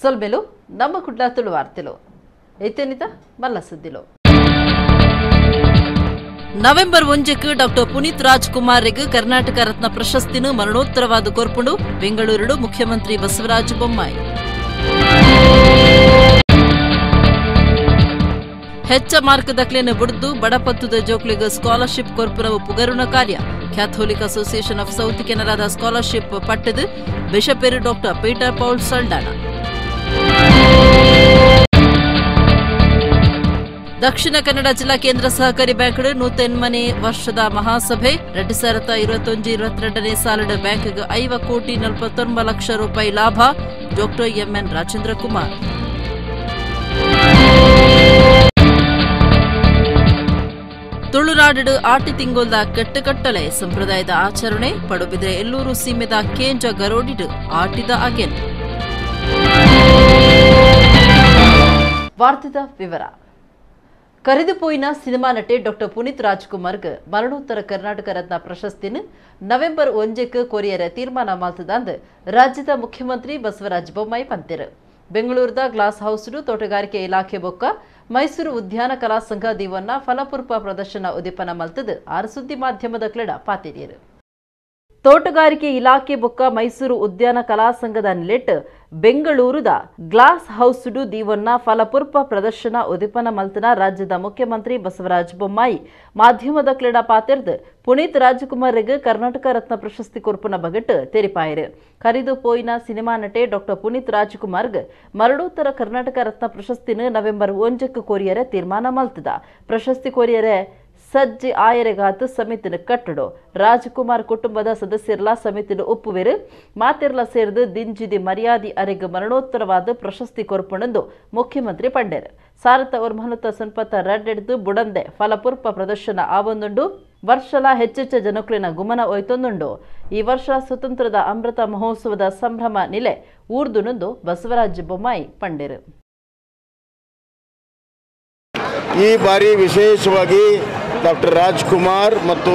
ಸೊಲ್ಮೆಲು ನಮ್ಮ ಕುಡ್ಲ ತುಳು ವಾರ್ತೆಲು ಇತ್ತೆನಿತ ಮಲ್ಲ ಸುದ್ದಿಲು. ನವೆಂಬರ್ 1ಕ್ಕೆ ಡಾಕ್ಟರ್ ಪುನೀತ್ ರಾಜ್ಕುಮಾರ್ ಕರ್ನಾಟಕ ರತ್ನ ಪ್ರಶಸ್ತಿನ ಮರಣೋತ್ತರವಾದ ಕೊರ್ಪುಂಡು. ಬೆಂಗಳೂರು ಮುಖ್ಯಮಂತ್ರಿ ಬಸವರಾಜ ಬೊಮ್ಮಾಯಿ. ಹೆಚ್ಚ ಮಾರ್ಕ್ ದಕ್ಲೆನ ಬುಡ್ದು ಬಡಪತ್ತುದ ಜೋಕ್ಲೆಗ್ ಸ್ಕಾಲರ್ಶಿಪ್ ಕೊರ್ಪುನವು ಪುಗರುನ ಕಾರ್ಯ. ಕ್ಯಾಥೋಲಿಕ್ ಅಸೋಸಿಯೇಷನ್ ಆಫ್ ಸೌತ್ ಕೆನರಾದ ಸ್ಕಾಲರ್ಶಿಪ್ ಪಟ್ಟದು ಬಿಷಪೇರು doctor Peter Paul Saldanha. Dakshina Kannada ಜಿಲ್ಲಾ ಕೇಂದ್ರ ಸಹಕಾರಿ ಬ್ಯಾಂಕ್ 108ನೇ ವರ್ಷದ ಮಹಾಸಭೆ 2021-22 ಸಾಲಿನ ಬ್ಯಾಂಕ್ಗೆ 5 ಕೋಟಿ 49 ಲಕ್ಷ ರೂಪಾಯಿ ಲಾಭ. Doctor M N Rajendra Kumar. ತುಳುನಾಡು ಆಟಿ ತಿಂಗೊಲ್ದ ಕಟ್ಟುಕಟ್ಟಲೆ ಸಂಪ್ರದಾಯದ ಆಚರಣೆ. ಪಡುಬಿದ್ರೆ ಎಲ್ಲೂರು ಸೀಮೆದ ಕೇಂಜ ಗರೋಡಿಡು ಆಟಿದ ಅಗೆನ್. ವಾರ್ತೆದ ವಿವರ. ಕರೆದುಪೋಯಿನ ಸಿನಿಮಾ ನಟೆ ಡಾಕ್ಟರ್ ಪುನೀತ್ ರಾಜ್ಕುಮಾರ್ಗ್ ಮರಣೋತ್ತರ ಕರ್ನಾಟಕ ರತ್ನ ಪ್ರಶಸ್ತಿನ ನವೆಂಬರ್ 1ಕ್ಕೆ ಕೊರಿಯರ ತೀರ್ಮಾನ ಮಾಲ್ತದಂದು ರಾಜ್ಯದ ಮುಖ್ಯಮಂತ್ರಿ ಬಸವರಾಜ ಬೊಮ್ಮಾಯಿ ಪಂತೆರು. ಬೆಂಗಳೂರದ ಗ್ಲಾಸ್ ಹೌಸ್ ತೋಟಗಾರಿಕೆ ಇಲಾಖೆ ಬೊಕ್ಕ ಮೈಸೂರು ಉದ್ಯಾನ ಕಲಾ ಸಂಘ ದಿವನ್ನ ಫಲಪುರ್ಪ ಪ್ರದರ್ಶನ ಉದ್ದೀಪನ ಮಲ್ತದು ಆರು ಸುದ್ದಿ ಮಾಧ್ಯಮದ ಕ್ಲೆಡ ಪಾತೆರಿಯರು. ತೋಟಗಾರಿಕೆ ಇಲಾಖೆ ಬೊಕ್ಕ ಮೈಸೂರು ಉದ್ಯಾನ ಕಲಾ ಸಂಘದ ನಿಲೆಟ್ ಬೆಂಗಳೂರುದ ಗ್ಲಾಸ್ ಹೌಸ್ ದೀವನ್ನ ಫಲಪುರ್ಪ ಪ್ರದರ್ಶನ ಉದ್ದೀಪನ ಮಲ್ತನ ರಾಜ್ಯದ ಮುಖ್ಯಮಂತ್ರಿ ಬಸವರಾಜ ಬೊಮ್ಮಾಯಿ ಮಾಧ್ಯಮದ ಕ್ಲೆಡ ಪಾತೆರ್ದು ಪುನೀತ್ ರಾಜ್ಕುಮಾರ್ಗ್ ಕರ್ನಾಟಕ ರತ್ನ ಪ್ರಶಸ್ತಿ ಕೊರ್ಪುನ ಬಗೆಟ್ ತೆರಿಪಾಯರು. ಕರಿದು ಪೋಯಿನ ಸಿನಿಮಾ ನಟೆ ಡಾಕ್ಟರ್ ಪುನೀತ್ ರಾಜ್ಕುಮಾರ್ಗ್ ಮರಣೋತ್ತರ ಕರ್ನಾಟಕ ರತ್ನ ಪ್ರಶಸ್ತಿನ ನವೆಂಬರ್ 1ಕ್ಕೆ ಕೋರಿಯರೆ ತೀರ್ಮಾನ ಮಲ್ತದ. ಪ್ರಶಸ್ತಿ ಕೋರಿಯರೆ ಸಜ್ಜಿ ಆಯರೆಗಾತ ಸಮಿತಿನ ಕಟ್ಟಡೋ. ರಾಜ್ಕುಮಾರ್ ಕುಟುಂಬದ ಸದಸ್ಯರ್ಲ ಸಮಿತಿನ ಒಪ್ಪುವೆರು. ಮಾತೆರ್ಲ ಸೇರ್ದು ದಿಂಜಿದಿ ಮರ್ಯಾದಿ ಅರೆಗ್ ಮರಣೋತ್ತರವಾದ ಪ್ರಶಸ್ತಿ ಕೊರ್ಪಣೆಂದು ಮುಖ್ಯಮಂತ್ರಿ ಪಂಡೇರು. ಸಾರತ ಒರ್ಮನುತ ಸನ್ಪತ ರಡ್ಡೆಡ್ದು ಬುಡಂದೆ ಫಲಪುರ್ಪ ಪ್ರದರ್ಶನ ಆವೊಂದುಂಡು. ವರ್ಷಲ ಹೆಚ್ಚೆಚ್ಚ ಜನಕ್ಲಿನ ಗುಮನ ಒಯ್ತೊಂದುಂಡು. ಈ ವರ್ಷ ಸ್ವತಂತ್ರದ ಅಮೃತ ಮಹೋತ್ಸವದ ಸಂಭ್ರಮ ನಿಲೆ ಊರ್ದುನೊಂದು ಬಸವರಾಜ ಬೊಮ್ಮಾಯಿ ಪಂಡೇರು. ಈ ಬಾರಿ ವಿಶೇಷವಾಗಿ ಡಾಕ್ಟರ್ ರಾಜ್ಕುಮಾರ್ ಮತ್ತು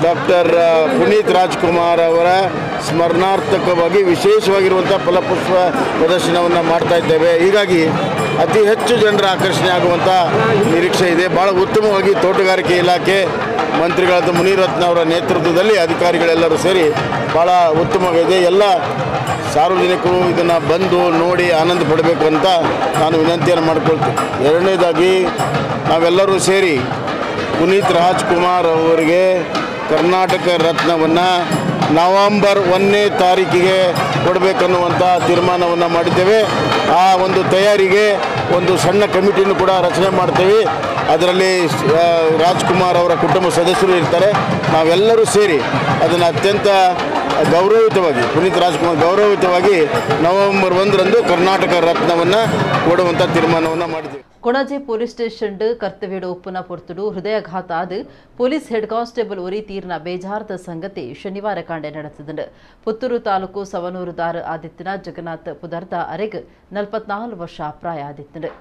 ಡಾಕ್ಟರ್ ಪುನೀತ್ ರಾಜ್ಕುಮಾರ್ ಅವರ ಸ್ಮರಣಾರ್ಥಕವಾಗಿ ವಿಶೇಷವಾಗಿರುವಂಥ ಫಲಪುಷ್ಪ ಪ್ರದರ್ಶನವನ್ನು ಮಾಡ್ತಾ ಇದ್ದೇವೆ. ಹೀಗಾಗಿ ಅತಿ ಹೆಚ್ಚು ಜನರ ಆಕರ್ಷಣೆ ಆಗುವಂಥ ನಿರೀಕ್ಷೆ ಇದೆ. ಭಾಳ ಉತ್ತಮವಾಗಿ ತೋಟಗಾರಿಕೆ ಇಲಾಖೆ ಮಂತ್ರಿಗಳಾದ ಮುನಿರತ್ನ ಅವರ ನೇತೃತ್ವದಲ್ಲಿ ಅಧಿಕಾರಿಗಳೆಲ್ಲರೂ ಸೇರಿ ಭಾಳ ಉತ್ತಮವಾಗಿದೆ. ಎಲ್ಲ ಸಾರ್ವಜನಿಕರು ಇದನ್ನು ಬಂದು ನೋಡಿ ಆನಂದ ಪಡಬೇಕು ಅಂತ ನಾನು ವಿನಂತಿಯನ್ನು ಮಾಡಿಕೊಳ್ತೀನಿ. ಎರಡನೇದಾಗಿ ನಾವೆಲ್ಲರೂ ಸೇರಿ ಪುನೀತ್ ರಾಜ್ಕುಮಾರ್ ಅವರಿಗೆ ಕರ್ನಾಟಕ ರತ್ನವನ್ನು ನವೆಂಬರ್ 1ನೇ ತಾರೀಕಿಗೆ ಕೊಡಬೇಕನ್ನುವಂಥ ತೀರ್ಮಾನವನ್ನು ಮಾಡಿದ್ದೇವೆ. ಆ ಒಂದು ತಯಾರಿಗೆ ಒಂದು ಸಣ್ಣ ಕಮಿಟಿಯನ್ನು ಕೂಡ ರಚನೆ ಮಾಡ್ತೀವಿ. ಅದರಲ್ಲಿ ರಾಜ್ಕುಮಾರ್ ಅವರ ಕುಟುಂಬ ಸದಸ್ಯರು ಇರ್ತಾರೆ. ನಾವೆಲ್ಲರೂ ಸೇರಿ ಅದನ್ನು ಅತ್ಯಂತ ಗೌರವಯುತವಾಗಿ ಪುನೀತ್ ರಾಜ್ಕುಮಾರ್ ಗೌರವಯುತವಾಗಿ ನವೆಂಬರ್ 1ರಂದು ಕರ್ನಾಟಕ ರತ್ನವನ್ನು ಕೊಡುವಂಥ ತೀರ್ಮಾನವನ್ನು ಮಾಡಿದ್ದೀವಿ. ಕೊಣಾಜೆ ಪೊಲೀಸ್ ಸ್ಟೇಷನ್ ಕರ್ತವ್ಯದ ಒಪ್ಪುನ ಪೊರ್ತುಡು ಹೃದಯಾಘಾತ ಆದ ಪೊಲೀಸ್ ಹೆಡ್ ಕಾನ್ಸ್ಟೇಬಲ್ ಒರಿ ತೀರ್ನ ಬೇಜಾರದ ಸಂಗತಿ ಶನಿವಾರ ಕಾಂಡೆ ನಡೆಸಿದರು. ಪುತ್ತೂರು ತಾಲೂಕು ಸವನೂರು ದಾರ ಆದಿತ್ಯನ ಜಗನ್ನಾಥ್ ಪುದರ್ದ ಅರೆಗ್ 44 ವರ್ಷ ಪ್ರಾಯ ಆದಿತ್ಯನು.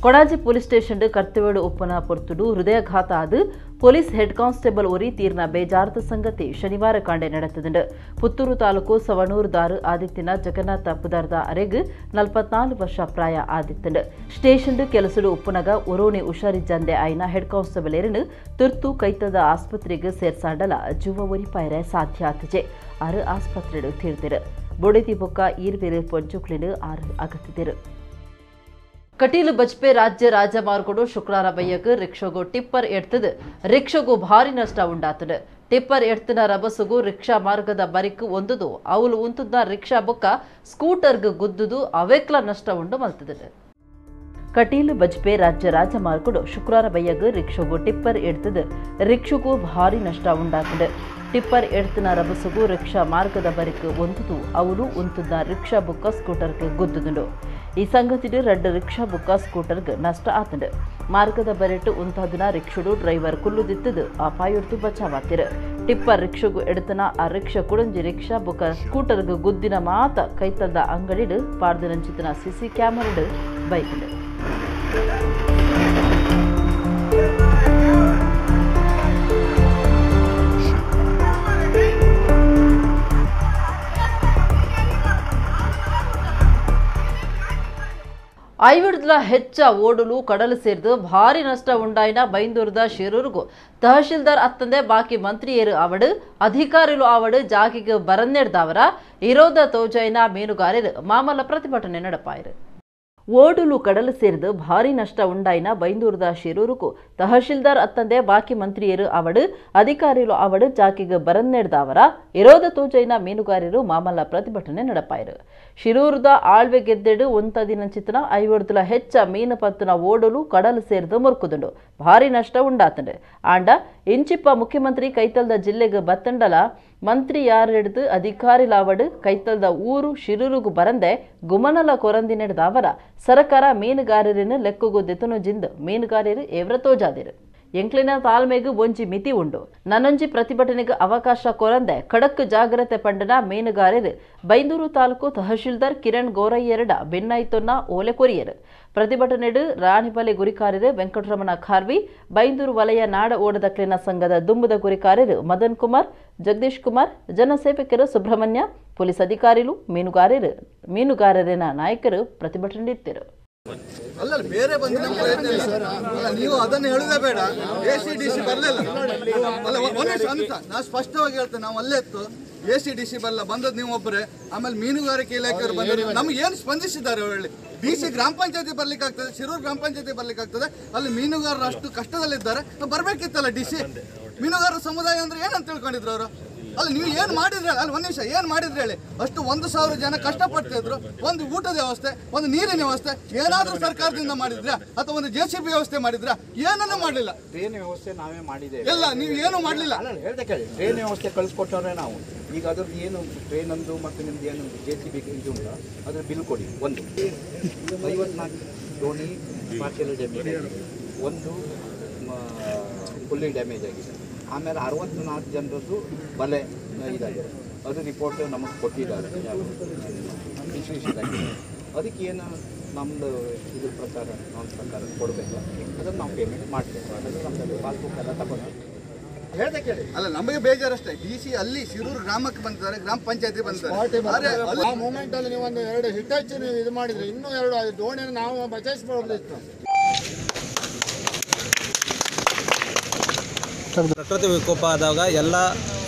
ಕೊಣಾಜೆ ಪೊಲೀಸ್ ಸ್ಟೇಷನ್ ಕರ್ತವ್ಯದ ಒಪ್ಪುನ ಪೊರ್ತುಡು ಹೃದಯಾಘಾತ ಆದ ಪೊಲೀಸ್ ಹೆಡ್ ಕಾನ್ಸ್ಟೇಬಲ್ ಒರಿ ತೀರ್ನ ಬೇಜಾರದ ಸಂಗತಿ ಶನಿವಾರ ಕಾಂಡೆ ನಡೆಸಿದರು. ಪುತ್ತೂರು ತಾಲೂಕು ಸವಣೂರು ದಾರು ಆದಿತ್ಯನ ಜಗನ್ನಾಥ ಪುದರ್ದ ಅರೆಗ್ 44 ವರ್ಷ ಪ್ರಾಯ ಆದಿತ್ತಂಡು. ಸ್ಟೇಷನ್ ಕೆಲಸಡು ಉಪ್ಪುನಗ ಒರೋಣಿ ಹುಷಾರಿಜ್ಜಂದೆ ಆಯ್ನ ಹೆಡ್ ಕಾನ್ಸ್ಟೇಬಲ್ ಎರನು ತುರ್ತು ಕೈತದ ಆಸ್ಪತ್ರೆಗೆ ಸೇರ್ಸಾಡಲ ಜುವ ಒರಿಪಾಯರೆ ಸಾಧ್ಯ ಆತಜೆ. ಆರು ಆಸ್ಪತ್ರೆಡು ತೀರ್ದಿರು. ಬೊಡೆದಿ ಬೊಕ್ಕ ಈರ್ವೇರು ಪೊಂಚುಕ್ಲಿನು ಆರು ಅಗತ್ತಿದರು. ಕಟೀಲು ಬಜ್ಪೆ ರಾಜ್ಯ ರಾಜಮಾರ್ಗಡು ಶುಕ್ರವಾರ ಬಯ್ಯಗ್ ರಿಕ್ಷಾಗು ಟಿಪ್ಪರ್ ಎಡ್ತದು ರಿಕ್ಷಾಗೂ ಭಾರಿ ನಷ್ಟ ಉಂಡಾತದು. ಟಿಪ್ಪರ್ ಎಡ್ತನ ರಬಸುಗು ರಿಕ್ಷಾ ಮಾರ್ಗದ ಬರಿಕು ಒಂದುದು ಅವಲು ಉಂತುದ ರಿಕ್ಷಾ ಬೊಕ್ಕ ಸ್ಕೂಟರ್ಗ್ ಗುದ್ದುದು ಅವೆಕ್ಲ ನಷ್ಟ ಉಂಡು ಮಲ್ತದು. ಕಟೀಲು ಬಜ್ಪೆ ರಾಜ್ಯ ರಾಜಮಾರ್ಗಡು ಶುಕ್ರವಾರ ಬಯ್ಯಗ್ ರಿಕ್ಷಾಗೂ ಟಿಪ್ಪರ್ ಎಡ್ತದು ರಿಕ್ಷಾಗೂ ಭಾರಿ ನಷ್ಟ ಉಂಡಾತದು. ಟಿಪ್ಪರ್ ಎಡ್ತನ ರಬಸುಗು ರಿಕ್ಷಾ ಮಾರ್ಗದ ಬರಿಕು ಒಂದುದು ಅವಲು ಉಂತುದ ರಿಕ್ಷಾ ಬೊಕ್ಕ ಸ್ಕೂಟರ್ಗ್ ಗುದ್ದುದುಂಡು. ಈ ಸಂಗತಿಡು ರಡ್ಡು ರಿಕ್ಷಾ ಬುಕ್ಕ ಸ್ಕೂಟರ್ಗ್ ನಷ್ಟ ಆತಂಡು. ಮಾರ್ಗದ ಬರೆಟು ಉಂತಾದಿನ ರಿಕ್ಷುಡು ಡ್ರೈವರ್ ಕುಲ್ಲುದಿತ್ತದು ಅಪಾಯೊಡ್ತು ಬಚಾವಾತಿರು. ಟಿಪ್ಪರ್ ರಿಕ್ಷಗೂ ಎಡತನ ಆ ರಿಕ್ಷಾ ಕುಡಂಜಿ ರಿಕ್ಷಾ ಬುಕ್ಕ ಸ್ಕೂಟರ್ಗ್ ಗುದ್ದಿನ ಮಾತ ಕೈತಲ್ದ ಅಂಗಡಿಡು ಪಾರ್ದನಂಚಿತನ ಸಿಸಿ ಕ್ಯಾಮರಡು ಬೈಕ್ಡು. ಐವಿಡ್ಲ ಹೆಚ್ಚ ಓಡಲು ಕಡಲು ಸೇರಿದು ಭಾರಿ ನಷ್ಟ ಉಂಡಾಯಿನ ಬೈಂದೂರದ ಶಿರೂರುಗು ತಹಶೀಲ್ದಾರ್ ಅತ್ತಂದೆ ಬಾಕಿ ಮಂತ್ರಿಯರು ಆವಡು ಅಧಿಕಾರಿಲು ಆವಡು ಜಾಗಿಗೆ ಬರನ್ನೆಡ್ದವರ ಇರೋದ ತೋಜೈನ ಮೀನುಗಾರರು ಮಾಮಲ ಪ್ರತಿಭಟನೆ ನಡೆಪಾಯರು. ಓಡುಲು ಕಡಲು ಸೇರಿದು ಭಾರಿ ನಷ್ಟ ಉಂಡಾಯಿನ ಬೈಂದೂರದ ಶಿರೂರುಕು ತಹಶೀಲ್ದಾರ್ ಅತ್ತಂದೆ ಬಾಕಿ ಮಂತ್ರಿಯರು ಆವಡು ಅಧಿಕಾರಿಲು ಆವಡು ಜಾಕಿಗೆ ಬರನ್ನೆಡ್ದವರ ಇರೋದ ತೋಜೈನ ಮೀನುಗಾರರು ಮಾಮಲ ಪ್ರತಿಭಟನೆ ನಡೆಪಾಯರು. ಶಿರೂರದ ಆಳ್ವೆ ಗೆದ್ದೆಡು ಒಂತದಿನಂಚಿತನ ಐವರ್ದುಲ ಹೆಚ್ಚ ಮೀನು ಪತ್ತನ ಓಡಲು ಕಡಲು ಸೇರಿದು ಮುರುಕುದುಂಡು ಭಾರಿ ನಷ್ಟ ಉಂಡಾತಂಡು. ಆಂಡ ಇಂಚಿಪ್ಪ ಮುಖ್ಯಮಂತ್ರಿ ಕೈತಲ್ದ ಜಿಲ್ಲೆಗೆ ಬತ್ತಂಡಲ ಮಂತ್ರಿ ಯಾರೆಡ್ದು ಅಧಿಕಾರಿಲಾವಡು ಕೈತಲ್ದ ಊರು ಶಿರೂರುಗು ಬರಂದೆ ಗುಮನಲ ಕೊರಂದಿನೆಡ್ದವರ ಸರಕಾರ ಮೀನುಗಾರರನ್ನು ಲೆಕ್ಕಗೂ ದೆತನು ಜಿಂದು ಮೀನುಗಾರರು ಎವ್ರ ತೋಜಾದಿರು. ಎಂಕ್ಲಿನ ತಾಳ್ಮೆಗೂ ಒಂಜಿ ಮಿತಿ ಉಂಡು, ನನ್ನೊಂಜಿ ಪ್ರತಿಭಟನೆಗೆ ಅವಕಾಶ ಕೊರಂದೆ ಖಡಕ್ ಜಾಗ್ರತೆ ಪಂಡನ ಮೀನುಗಾರರು ಬೈಂದೂರು ತಾಲೂಕು ತಹಶೀಲ್ದಾರ್ ಕಿರಣ್ ಗೋರಯ್ಯರಡ ಬೆನ್ನಾಯ್ತೊನ್ನ ಓಲೆ ಕೊರಿಯರು. ಪ್ರತಿಭಟನೆಡು ರಾಣಿಬಲೆ ಗುರಿಕಾರರು ವೆಂಕಟರಮಣ ಖಾರ್ವಿ, ಬೈಂದೂರು ವಲಯ ನಾಡ ಓಡದಕ್ಲಿನ ಸಂಘದ ದುಂಬುದ ಗುರಿಕಾರರು ಮದನ್ ಕುಮಾರ್, ಜಗದೀಶ್ ಕುಮಾರ್, ಜನಸೇವಕರು ಸುಬ್ರಹ್ಮಣ್ಯ, ಪೊಲೀಸ್ ಅಧಿಕಾರಿಗಳು, ಮೀನುಗಾರರಿನ ನಾಯಕರು ಪ್ರತಿಭಟನೆ ಇತ್ತಿರು. ಅಲ್ಲ ಬೇರೆ ಬಂದು ನಮ್ಮ ಪ್ರಯತ್ನ ಇಲ್ಲ. ಅಲ್ಲ ನೀವು ಅದನ್ನು ಹೇಳುದೇ ಬೇಡ. A C D C ಬರಲಿಲ್ಲ. ಅಲ್ಲ ಒಂದು ನಿಮಿಷ ಅಂತ ನಾನು ಸ್ಪಷ್ಟವಾಗಿ ಹೇಳ್ತೇನೆ, ನಾವು ಅಲ್ಲೇ ಇತ್ತು. A C D C ಬರಲ್ಲ, ಬಂದದ್ದು ನೀವು ಒಬ್ಬರೇ. ಆಮೇಲೆ ಮೀನುಗಾರಿಕೆ ಇಲಾಖೆಯವರು ಬಂದರು, ನಮ್ಗೆ ಏನು ಸ್ಪಂದಿಸಿದ್ದಾರೆ ಅವರು ಹೇಳಿ. ಡಿ ಸಿ ಗ್ರಾಮ ಪಂಚಾಯತಿ ಬರ್ಲಿಕ್ಕೆ ಆಗ್ತದೆ, ಶಿರೂರು ಗ್ರಾಮ ಪಂಚಾಯತಿ ಬರ್ಲಿಕ್ಕೆ ಆಗ್ತದೆ. ಅಲ್ಲಿ ಮೀನುಗಾರರು ಅಷ್ಟು ಕಷ್ಟದಲ್ಲಿದ್ದಾರೆ, ಬರಬೇಕಿತ್ತಲ್ಲ ಡಿ ಸಿ. ಮೀನುಗಾರರ ಸಮುದಾಯ ಅಂದ್ರೆ ಏನಂತ ತಿಳ್ಕೊಂಡಿದ್ರು ಅವರು? ಅಲ್ಲಿ ನೀವು ಏನು ಮಾಡಿದ್ರೆ, ಅಲ್ಲಿ ಒಂದು ನಿಮಿಷ ಏನು ಮಾಡಿದ್ರೆ ಹೇಳಿ. ಅಷ್ಟು 1000 ಜನ ಕಷ್ಟಪಡ್ತಿದ್ರು. ಒಂದು ಊಟದ ವ್ಯವಸ್ಥೆ, ಒಂದು ನೀರಿನ ವ್ಯವಸ್ಥೆ ಏನಾದರೂ ಸರ್ಕಾರದಿಂದ ಮಾಡಿದ್ರೆ, ಅಥವಾ ಒಂದು J C B ವ್ಯವಸ್ಥೆ ಮಾಡಿದ್ರೆ, ಏನನ್ನು ಮಾಡಲಿಲ್ಲ. ಟ್ರೈನ್ ವ್ಯವಸ್ಥೆ ನಾವೇ ಮಾಡಿದ್ದೇವೆ. ಇಲ್ಲ, ನೀವು ಏನು ಮಾಡಲಿಲ್ಲ. ಹೇಳ್ದೆ ಕೇಳಿ, ಟ್ರೈನ್ ವ್ಯವಸ್ಥೆ ಕಳಿಸ್ಕೊಟ್ಟವ್ರೆ ನಾವು. ಈಗ ಅದ್ರದ್ದು ಏನು ಟ್ರೈನ್ ಅಂದು ಮತ್ತು ನಿಮ್ದು ಏನು J C B ಇದು ಉಂಟು, ಅದ್ರ ಬಿಲ್ ಕೊಡಿ. ಒಂದು 54 ದೋಣಿ ಪಾರ್ಷಿಯಲ್ ಡ್ಯಾಮೇಜ್ ಆಗಿದೆ, ಒಂದು ಫುಲ್ಲಿ ಡ್ಯಾಮೇಜ್ ಆಗಿದೆ. ಆಮೇಲೆ 64 ಜನರದ್ದು ಬಲೆ ಇದಾಗಿದೆ, ಅದು ರಿಪೋರ್ಟ್ ನಮಗೆ ಕೊಟ್ಟಿದ್ದಾರೆ ಇನ್ಸ್ಟಿಟ್ಯೂಷನ್. ಅದಕ್ಕೆ ಏನು ನಮ್ಮದು ಇದ್ರ ಪ್ರಕಾರ ನಮ್ಮ ಪ್ರಕಾರ ಕೊಡಬೇಕು, ಅದನ್ನು ನಾವು ಪೇಮೆಂಟ್ ಮಾಡ್ತೇವೆ. ಅದು ನಮ್ಮದು ಪಾಸ್ಬುಕ್ ಎಲ್ಲ ತಗೊಂಡು ಹೇಳ್ದೆ ಕೇಳಿ. ಅಲ್ಲ ನಮಗೆ ಬೇಜಾರಷ್ಟೇ, ಡಿ ಸಿ ಅಲ್ಲಿ ಶಿರೂರು ಗ್ರಾಮಕ್ಕೆ ಬಂದಿದ್ದಾರೆ, ಗ್ರಾಮ ಪಂಚಾಯತಿ ಬಂದಿದ್ದಾರೆ. ಆ ಮೂಮೆಂಟ್ ಅಲ್ಲಿ ನೀವು ಒಂದು 2 ಹಿಟಾಚಿ ನೀವು ಇದು ಮಾಡಿದ್ರೆ ಇನ್ನೂ 2 ದೋಣಿಯನ್ನು ನಾವು ಬಚಾಯಿಸ್ಬೋದಿತ್ತು. ಪ್ರಕೃತಿ ವಿಕೋಪ ಆದಾಗ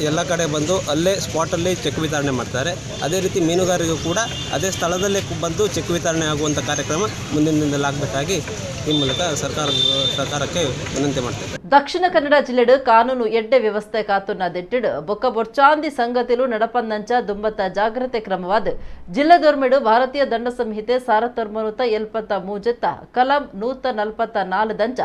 ಎಲ್ಲ ಕಡೆ ಬಂದು ಅಲ್ಲೇ ಸ್ಪಾಟಲ್ಲಿ ಚೆಕ್ ವಿತರಣೆ ಮಾಡ್ತಾರೆ. ಅದೇ ರೀತಿ ಮೀನುಗಾರರಿಗೂ ಕೂಡ ಅದೇ ಸ್ಥಳದಲ್ಲೇ ಬಂದು ಚೆಕ್ ವಿತರಣೆ ಆಗುವಂಥ ಕಾರ್ಯಕ್ರಮ ಮುಂದಿನ ದಿನದಲ್ಲಿ ಆಗಬೇಕಾಗಿ ಈ ಮೂಲಕ ಸರ್ಕಾರಕ್ಕೆ ವಿನಂತಿ ಮಾಡ್ತೇವೆ. ದಕ್ಷಿಣ ಕನ್ನಡ ಜಿಲ್ಲೆಡು ಕಾನೂನು ಎಡ್ಡೆ ವ್ಯವಸ್ಥೆ ಕಾತುನ ದೆಟ್ಟಿಡು ಬೊಕ್ಕ ಬೊರ್ಚಾಂದಿ ಸಂಗತಿಲು ನಡಪಂದಂಚ ದುಂಬತ್ತ ಜಾಗ್ರತೆ ಕ್ರಮವಾದ ಜಿಲ್ಲೆದೊರ್ಮೆಡು ಭಾರತೀಯ ದಂಡ ಸಂಹಿತೆ 1973 ಕಲಂ 144 ದಂಚ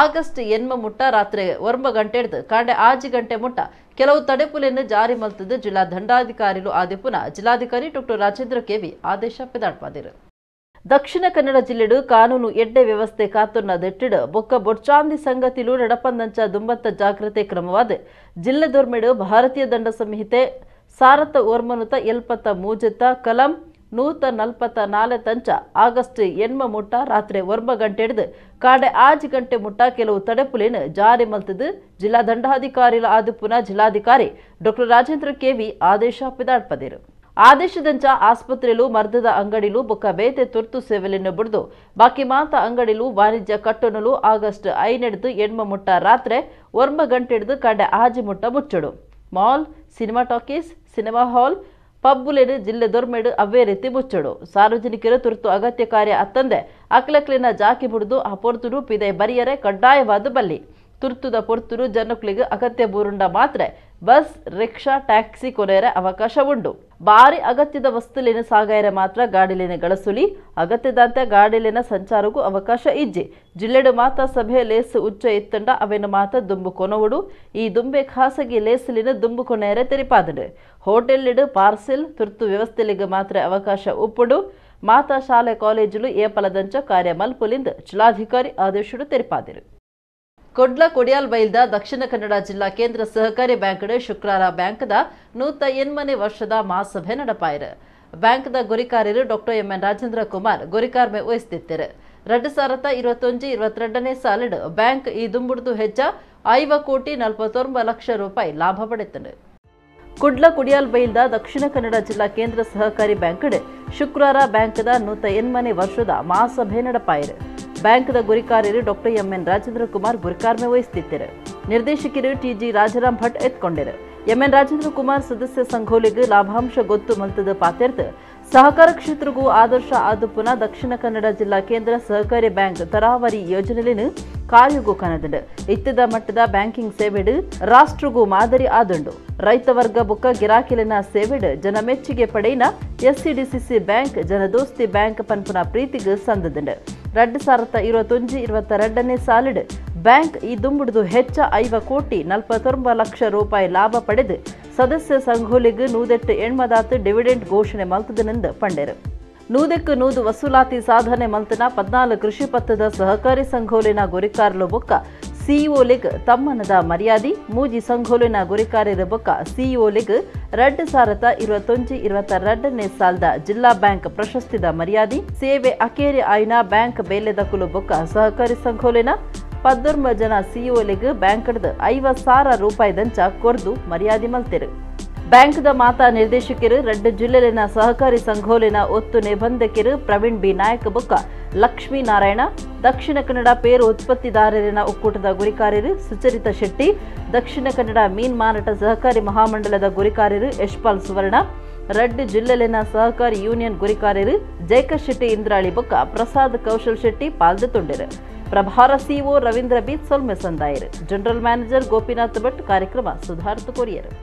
ಆಗಸ್ಟ್ 8 ಮುಟ್ಟ ರಾತ್ರಿ 9 ಗಂಟೆಡ್ದು ಕಾಂಡೆ 6 ಗಂಟೆ ಮುಟ್ಟ ಕೆಲವು ತಡೆಪುಲೆಯನ್ನು ಜಾರಿ ಮಲ್ತದ್ದು ಜಿಲ್ಲಾ ದಂಡಾಧಿಕಾರಿಲು ಆದಿಪುನ ಜಿಲ್ಲಾಧಿಕಾರಿ ಡಾಕ್ಟರ್ ರಾಜೇಂದ್ರ ಕೆವಿ ಆದೇಶ ಪಿದಾಡ್ಪಾದಿರು. ದಕ್ಷಿಣ ಕನ್ನಡ ಜಿಲ್ಲೆಡು ಕಾನೂನು ಎಡ್ಡೆ ವ್ಯವಸ್ಥೆ ಕಾತುನ್ನ ದೆಟ್ಟಿಡು ಬೊಕ್ಕ ಬೊರ್ಚಾಂದಿ ಸಂಗತಿಲು ನಡಪಂದಂಚ ದುಂಬತ್ತ ಜಾಗ್ರತೆ ಕ್ರಮವಾದ ಜಿಲ್ಲೆದೊರ್ಮೆಡು ಭಾರತೀಯ ದಂಡ ಸಂಹಿತೆ 1973 ಕಲಂ 144 ತಂಚ ಆಗಸ್ಟ್ 8 ಮುಟ್ಟ ರಾತ್ರಿ 9 ಗಂಟೆ ಹಿಡಿದು ಕಾಡೆ 6 ಗಂಟೆ ಮುಟ್ಟ ಕೆಲವು ತಡೆಪುಲೇನು ಜಾರಿ ಮಲ್ತದ್ದು ಜಿಲ್ಲಾ ದಂಡಾಧಿಕಾರಿ ಆದಿಪುನ ಜಿಲ್ಲಾಧಿಕಾರಿ ಡಾಕ್ಟರ್ ರಾಜೇಂದ್ರ ಕೆವಿ ಆದೇಶ ಪಿದಾಡ್ಪದಿರು. ಆದೇಶದಂಚ ಆಸ್ಪತ್ರೆಲು ಮರ್ದದ ಅಂಗಡಿಲು ಬೊಕ್ಕ ಬೇತೆ ತುರ್ತು ಸೇವೆಯನ್ನು ಬಿಡ್ದು ಬಾಕಿ ಮಾತ ಅಂಗಡಿಲು ವಾಣಿಜ್ಯ ಕಟ್ಟಣಲು ಆಗಸ್ಟ್ 5 8 ಮುಟ್ಟ ರಾತ್ರಿ 9 ಗಂಟೆ ಹಿಡಿದು ಕಾಡೆ 6 ಮುಟ್ಟ ಮುಚ್ಚಡು. Mall, cinema talkies, cinema hall, ಪಬ್ಬುಲೇನು ಜಿಲ್ಲೆ ದೊರ್ಮೆಡು ಅವೇ ರೀತಿ ಮುಚ್ಚಡು. ಸಾರ್ವಜನಿಕರು ತುರ್ತು ಅಗತ್ಯ ಕಾರ್ಯ ಅತ್ತಂದೆ ಅಕ್ಲಕ್ಲಿನ ಜಾಕಿ ಬಿಡ್ದು ಆ ಪೊರ್ತುರು ಪಿದೆ ಬರಿಯರೆ ಕಡ್ಡಾಯವಾದ ಬಲ್ಲಿ. ತುರ್ತುದ ಪೊರ್ತುರು ಜನಕ್ಕಳಿಗೆ ಅಗತ್ಯ ಬೂರುಂಡ ಮಾತ್ರ bus, rickshaw, taxi ಕೊನೆಯರೆ ಅವಕಾಶ ಉಂಡು. ಬಾರಿ ಅಗತ್ಯದ ವಸ್ತುಲಿನ ಸಾಗಾಯರೆ ಮಾತ್ರ ಗಾಡಿಲಿನ ಗಳಸುಲಿ, ಅಗತ್ಯದಂತೆ ಗಾಡಿಲಿನ ಸಂಚಾರಕ್ಕೂ ಅವಕಾಶ ಇಜ್ಜಿ. ಜಿಲ್ಲೆಡು ಮಾತ ಸಭೆ ಲೇಸು ಉಚ್ಚ ಇತ್ತಂಡ ಅವೇನು ಮಾತ ದುಂಬು ಕೊನವುಡು. ಈ ದುಂಬೆ ಖಾಸಗಿ ಲೇಸಲಿನ ದುಂಬು ಕೊನೆಯರೆ ತೆರಿಪಾದಡು. ಹೋಟೆಲ್ಲಿಡು ಪಾರ್ಸೆಲ್ ತುರ್ತು ವ್ಯವಸ್ಥೆಲಿಗೆ ಮಾತ್ರ ಅವಕಾಶ ಉಪ್ಪುಡು. ಮಾತಾ ಶಾಲೆ ಕಾಲೇಜುಲು ಏಪಲದಂಚ ಕಾರ್ಯ ಮಲ್ಪುಲಿಂದ ಜಿಲ್ಲಾಧಿಕಾರಿ ಆದೇಶಡು ತೆರಿಪಾದಿರು. ಕೊಡ್ಲ ಕೊಡಿಯಾಲ್ ಬೈಲ್ದ ದಕ್ಷಿಣ ಕನ್ನಡ ಜಿಲ್ಲಾ ಕೇಂದ್ರ ಸಹಕಾರಿ ಬ್ಯಾಂಕ್ಡ್ ಶುಕ್ರವಾರ ಬ್ಯಾಂಕ್ದ 108ನೇ ವರ್ಷದ ಮಹಾಸಭೆ ನಡಪಾಯಿರು. ಬ್ಯಾಂಕ್ದ ಗುರಿಕಾರರು ಡಾಕ್ಟರ್ ಎಂಎನ್ ರಾಜೇಂದ್ರ ಕುಮಾರ್ ಗುರಿಕಾರ್ಮೆ ವಹಿಸುತ್ತಿದ್ದರು. 2021-22 ಸಾಲಿಡು ಬ್ಯಾಂಕ್ ಈ ದುಂಬುಡ್ದು ಹೆಚ್ಚ 5 ಕೋಟಿ 49 ಲಕ್ಷ ರೂಪಾಯಿ ಲಾಭ ಪಡೆಯುತ್ತದೆ. Kudla Kodial ಬೈಲ್ದ ದಕ್ಷಿಣ ಕನ್ನಡ ಜಿಲ್ಲಾ ಕೇಂದ್ರ ಸಹಕಾರಿ ಬ್ಯಾಂಕ್ಡ್ ಶುಕ್ರವಾರ ಬ್ಯಾಂಕ್ದ 108ನೇ ವರ್ಷದ ಮಹಾಸಭೆ ನಡಪಾಯಿರು. ಬ್ಯಾಂಕ್ದ ಗುರಿಕಾರ್ಯರು ಡಾಕ್ಟರ್ ಎಂಎನ್ ರಾಜೇಂದ್ರ ಕುಮಾರ್ ಗುರಿಕಾರ್ಮೆ ವಹಿಸುತ್ತಿದ್ದರು. ನಿರ್ದೇಶಕರು ಟಿಜಿ ರಾಜಾರಾಮ್ ಭಟ್ ಎತ್ಕೊಂಡರು. ಎಂಎನ್ ರಾಜೇಂದ್ರ ಕುಮಾರ್ ಸದಸ್ಯ ಸಂಘೋಲಿಗೆ ಲಾಭಾಂಶ ಗೊತ್ತು ಮಲ್ತದ ಪಾತೆರ್ದು ಸಹಕಾರ ಕ್ಷೇತ್ರಗೂ ಆದರ್ಶ ಆದುಪುನ ದಕ್ಷಿಣ ಕನ್ನಡ ಜಿಲ್ಲಾ ಕೇಂದ್ರ ಸಹಕಾರಿ ಬ್ಯಾಂಕ್ ತರಾವರಿ ಯೋಜನೆಯನ್ನು ಕಾರ್ಯಗೂ ಕನದಂಡು. ಇತ್ತದ ಮಟ್ಟದ ಬ್ಯಾಂಕಿಂಗ್ ಸೇವೆಡು ರಾಷ್ಟ್ರಗೂ ಮಾದರಿ ಆದುಂಡು. ರೈತ ವರ್ಗ ಬುಕ್ಕ ಗಿರಾಕಿಲಿನ ಸೇವೆಡು ಜನಮೆಚ್ಚುಗೆ ಪಡೆಯಿನ ಎಸ್ಸಿಡಿಸಿಸಿ ಬ್ಯಾಂಕ್ ಜನದೋಸ್ತಿ ಬ್ಯಾಂಕ್ ಪನ್ಪುನ ಪ್ರೀತಿಗೆ ಸಂದದಂಡು. 2021-22 ಸಾಲಿಡು ಬ್ಯಾಂಕ್ ಈ ದುಂಬುಡುದು ಹೆಚ್ಚ 50 ಕೋಟಿ 49 ಲಕ್ಷ ರೂಪಾಯಿ ಲಾಭ ಪಡೆದು ಸದಸ್ಯ ಸಂಘೋಲಿಗೆ 108 ಡಿವಿಡೆಂಟ್ ಘೋಷಣೆ ಮಲ್ತದನೆಂದು ಪಂಡೆರು. 100ಕ್ಕೆ 100 ವಸೂಲಾತಿ ಸಾಧನೆ ಮಲ್ತನ 14 ಕೃಷಿ ಪತ್ತದ ಸಹಕಾರಿ ಸಂಘೋಲಿನ ಗುರಿಕಾರಲು ಬೊಕ್ಕ ಸಿಇಒಲಿಗ್ ತಮ್ಮನದ ಮರ್ಯಾದೆ. ಮೂಜಿ ಸಂಘೋಲಿನ ಗುರಿಕಾರ್ಯರ ಬೊಕ್ಕ ಸಿಇಒಲಿಗ್ 2021-22 ಸಾಲದ ಜಿಲ್ಲಾ ಬ್ಯಾಂಕ್ ಪ್ರಶಸ್ತಿದ ಮರ್ಯಾದೆ. ಸೇವೆ ಅಕೇರಿ ಆಯ್ನ ಬ್ಯಾಂಕ್ ಬೇಲೆದಕುಲು ಬೊಕ್ಕ ಸಹಕಾರಿ ಸಂಘೋಲಿನ 19 ಜನ ಸಿಇಒಲಿಗ್ ಬ್ಯಾಂಕ್ಡ್ದು 50,000 ರೂಪಾಯಿ ದಂಚ ಕೊರ್ದು ಮರ್ಯಾದೆ ಮಲ್ತಿರು. ಬ್ಯಾಂಕ್ದ ಮಾತಾ ನಿರ್ದೇಶಕರು 2 ಜಿಲ್ಲೆಲಿನ ಸಹಕಾರಿ ಸಂಘೋಲಿನ ಒತ್ತು ನಿಬಂಧಕರು ಪ್ರವೀಣ್ ಬಿ ನಾಯಕ್ ಬೊಕ್ಕ ಲಕ್ಷ್ಮೀನಾರಾಯಣ, ದಕ್ಷಿಣ ಕನ್ನಡ ಪೇರು ಉತ್ಪತ್ತಿದಾರರಿನ ಒಕ್ಕೂಟದ ಗುರಿಕಾರ್ಯರು ಸುಚರಿತಾ ಶೆಟ್ಟಿ, ದಕ್ಷಿಣ ಕನ್ನಡ ಮೀನ್ ಮಾರಾಟ ಸಹಕಾರಿ ಮಹಾಮಂಡಲದ ಗುರಿಕಾರ್ಯರು ಯಶ್ಪಾಲ್ ಸುವರ್ಣ, 2 ಜಿಲ್ಲೆಲಿನ ಸಹಕಾರಿ ಯೂನಿಯನ್ ಗುರಿಕಾರ್ಯರು ಜಯಕ ಶೆಟ್ಟಿ ಇಂದ್ರಾಳಿ ಬೊಕ್ಕ ಪ್ರಸಾದ್ ಕೌಶಲ್ ಶೆಟ್ಟಿ ಪಾಲ್ದು ತುಂಡಿರು. ಪ್ರಭಾರ ಸಿಇಒ ರವೀಂದ್ರ ಬಿ ಸೊಲ್ಮೆ ಸಂದಾಯರು. ಜನರಲ್ ಮ್ಯಾನೇಜರ್ ಗೋಪಿನಾಥ್ ಭಟ್ ಕಾರ್ಯಕ್ರಮ ಸುಧಾರ್ಥ ಕೊರಿಯರು.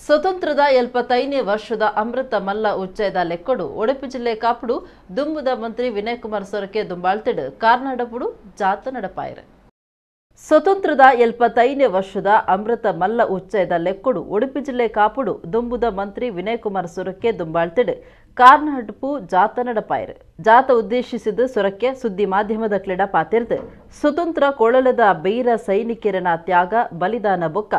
ಸ್ವತಂತ್ರದ 75ನೇ ವರ್ಷದ ಅಮೃತ ಮಲ್ಲ ಉಚ್ಚಯದ ಲೆಕ್ಕಡು ಉಡುಪಿ ಜಿಲ್ಲೆ ಕಾಪುಡು ದುಂಬುದ ಮಂತ್ರಿ ವಿನಯ್ ಕುಮಾರ್ ಸೊರಕೆ ದುಂಬಾಳ್ತಿಡು ಕಾರ್ನಾಡಪುಡು ಜಾತ ನಡಪಾಯರು. ಸ್ವತಂತ್ರದ 75ನೇ ವರ್ಷದ ಅಮೃತ ಮಲ್ಲ ಉಚ್ಚಯದ ಲೆಕ್ಕಡು ಉಡುಪಿ ಜಿಲ್ಲೆ ಕಾಪುಡು ದುಂಬುದ ಮಂತ್ರಿ ವಿನಯ್ ಕುಮಾರ್ ಸೊರಕೆ ದುಂಬಾಳ್ತಿಡು ಕಾರ್ನಾಡಪು ಜಾತ ನಡಪಾಯರು. ಜಾತ ಉದ್ದೇಶಿಸಿದ ಸೊರಕೆ ಸುದ್ದಿ ಮಾಧ್ಯಮದ ಕ್ರೀಡಾ ಪಾತಿರ್ದು ಸ್ವತಂತ್ರ ಕೊಳಲದ ಬೀರ ಸೈನಿಕರನ ತ್ಯಾಗ ಬಲಿದಾನ ಬೊಕ್ಕ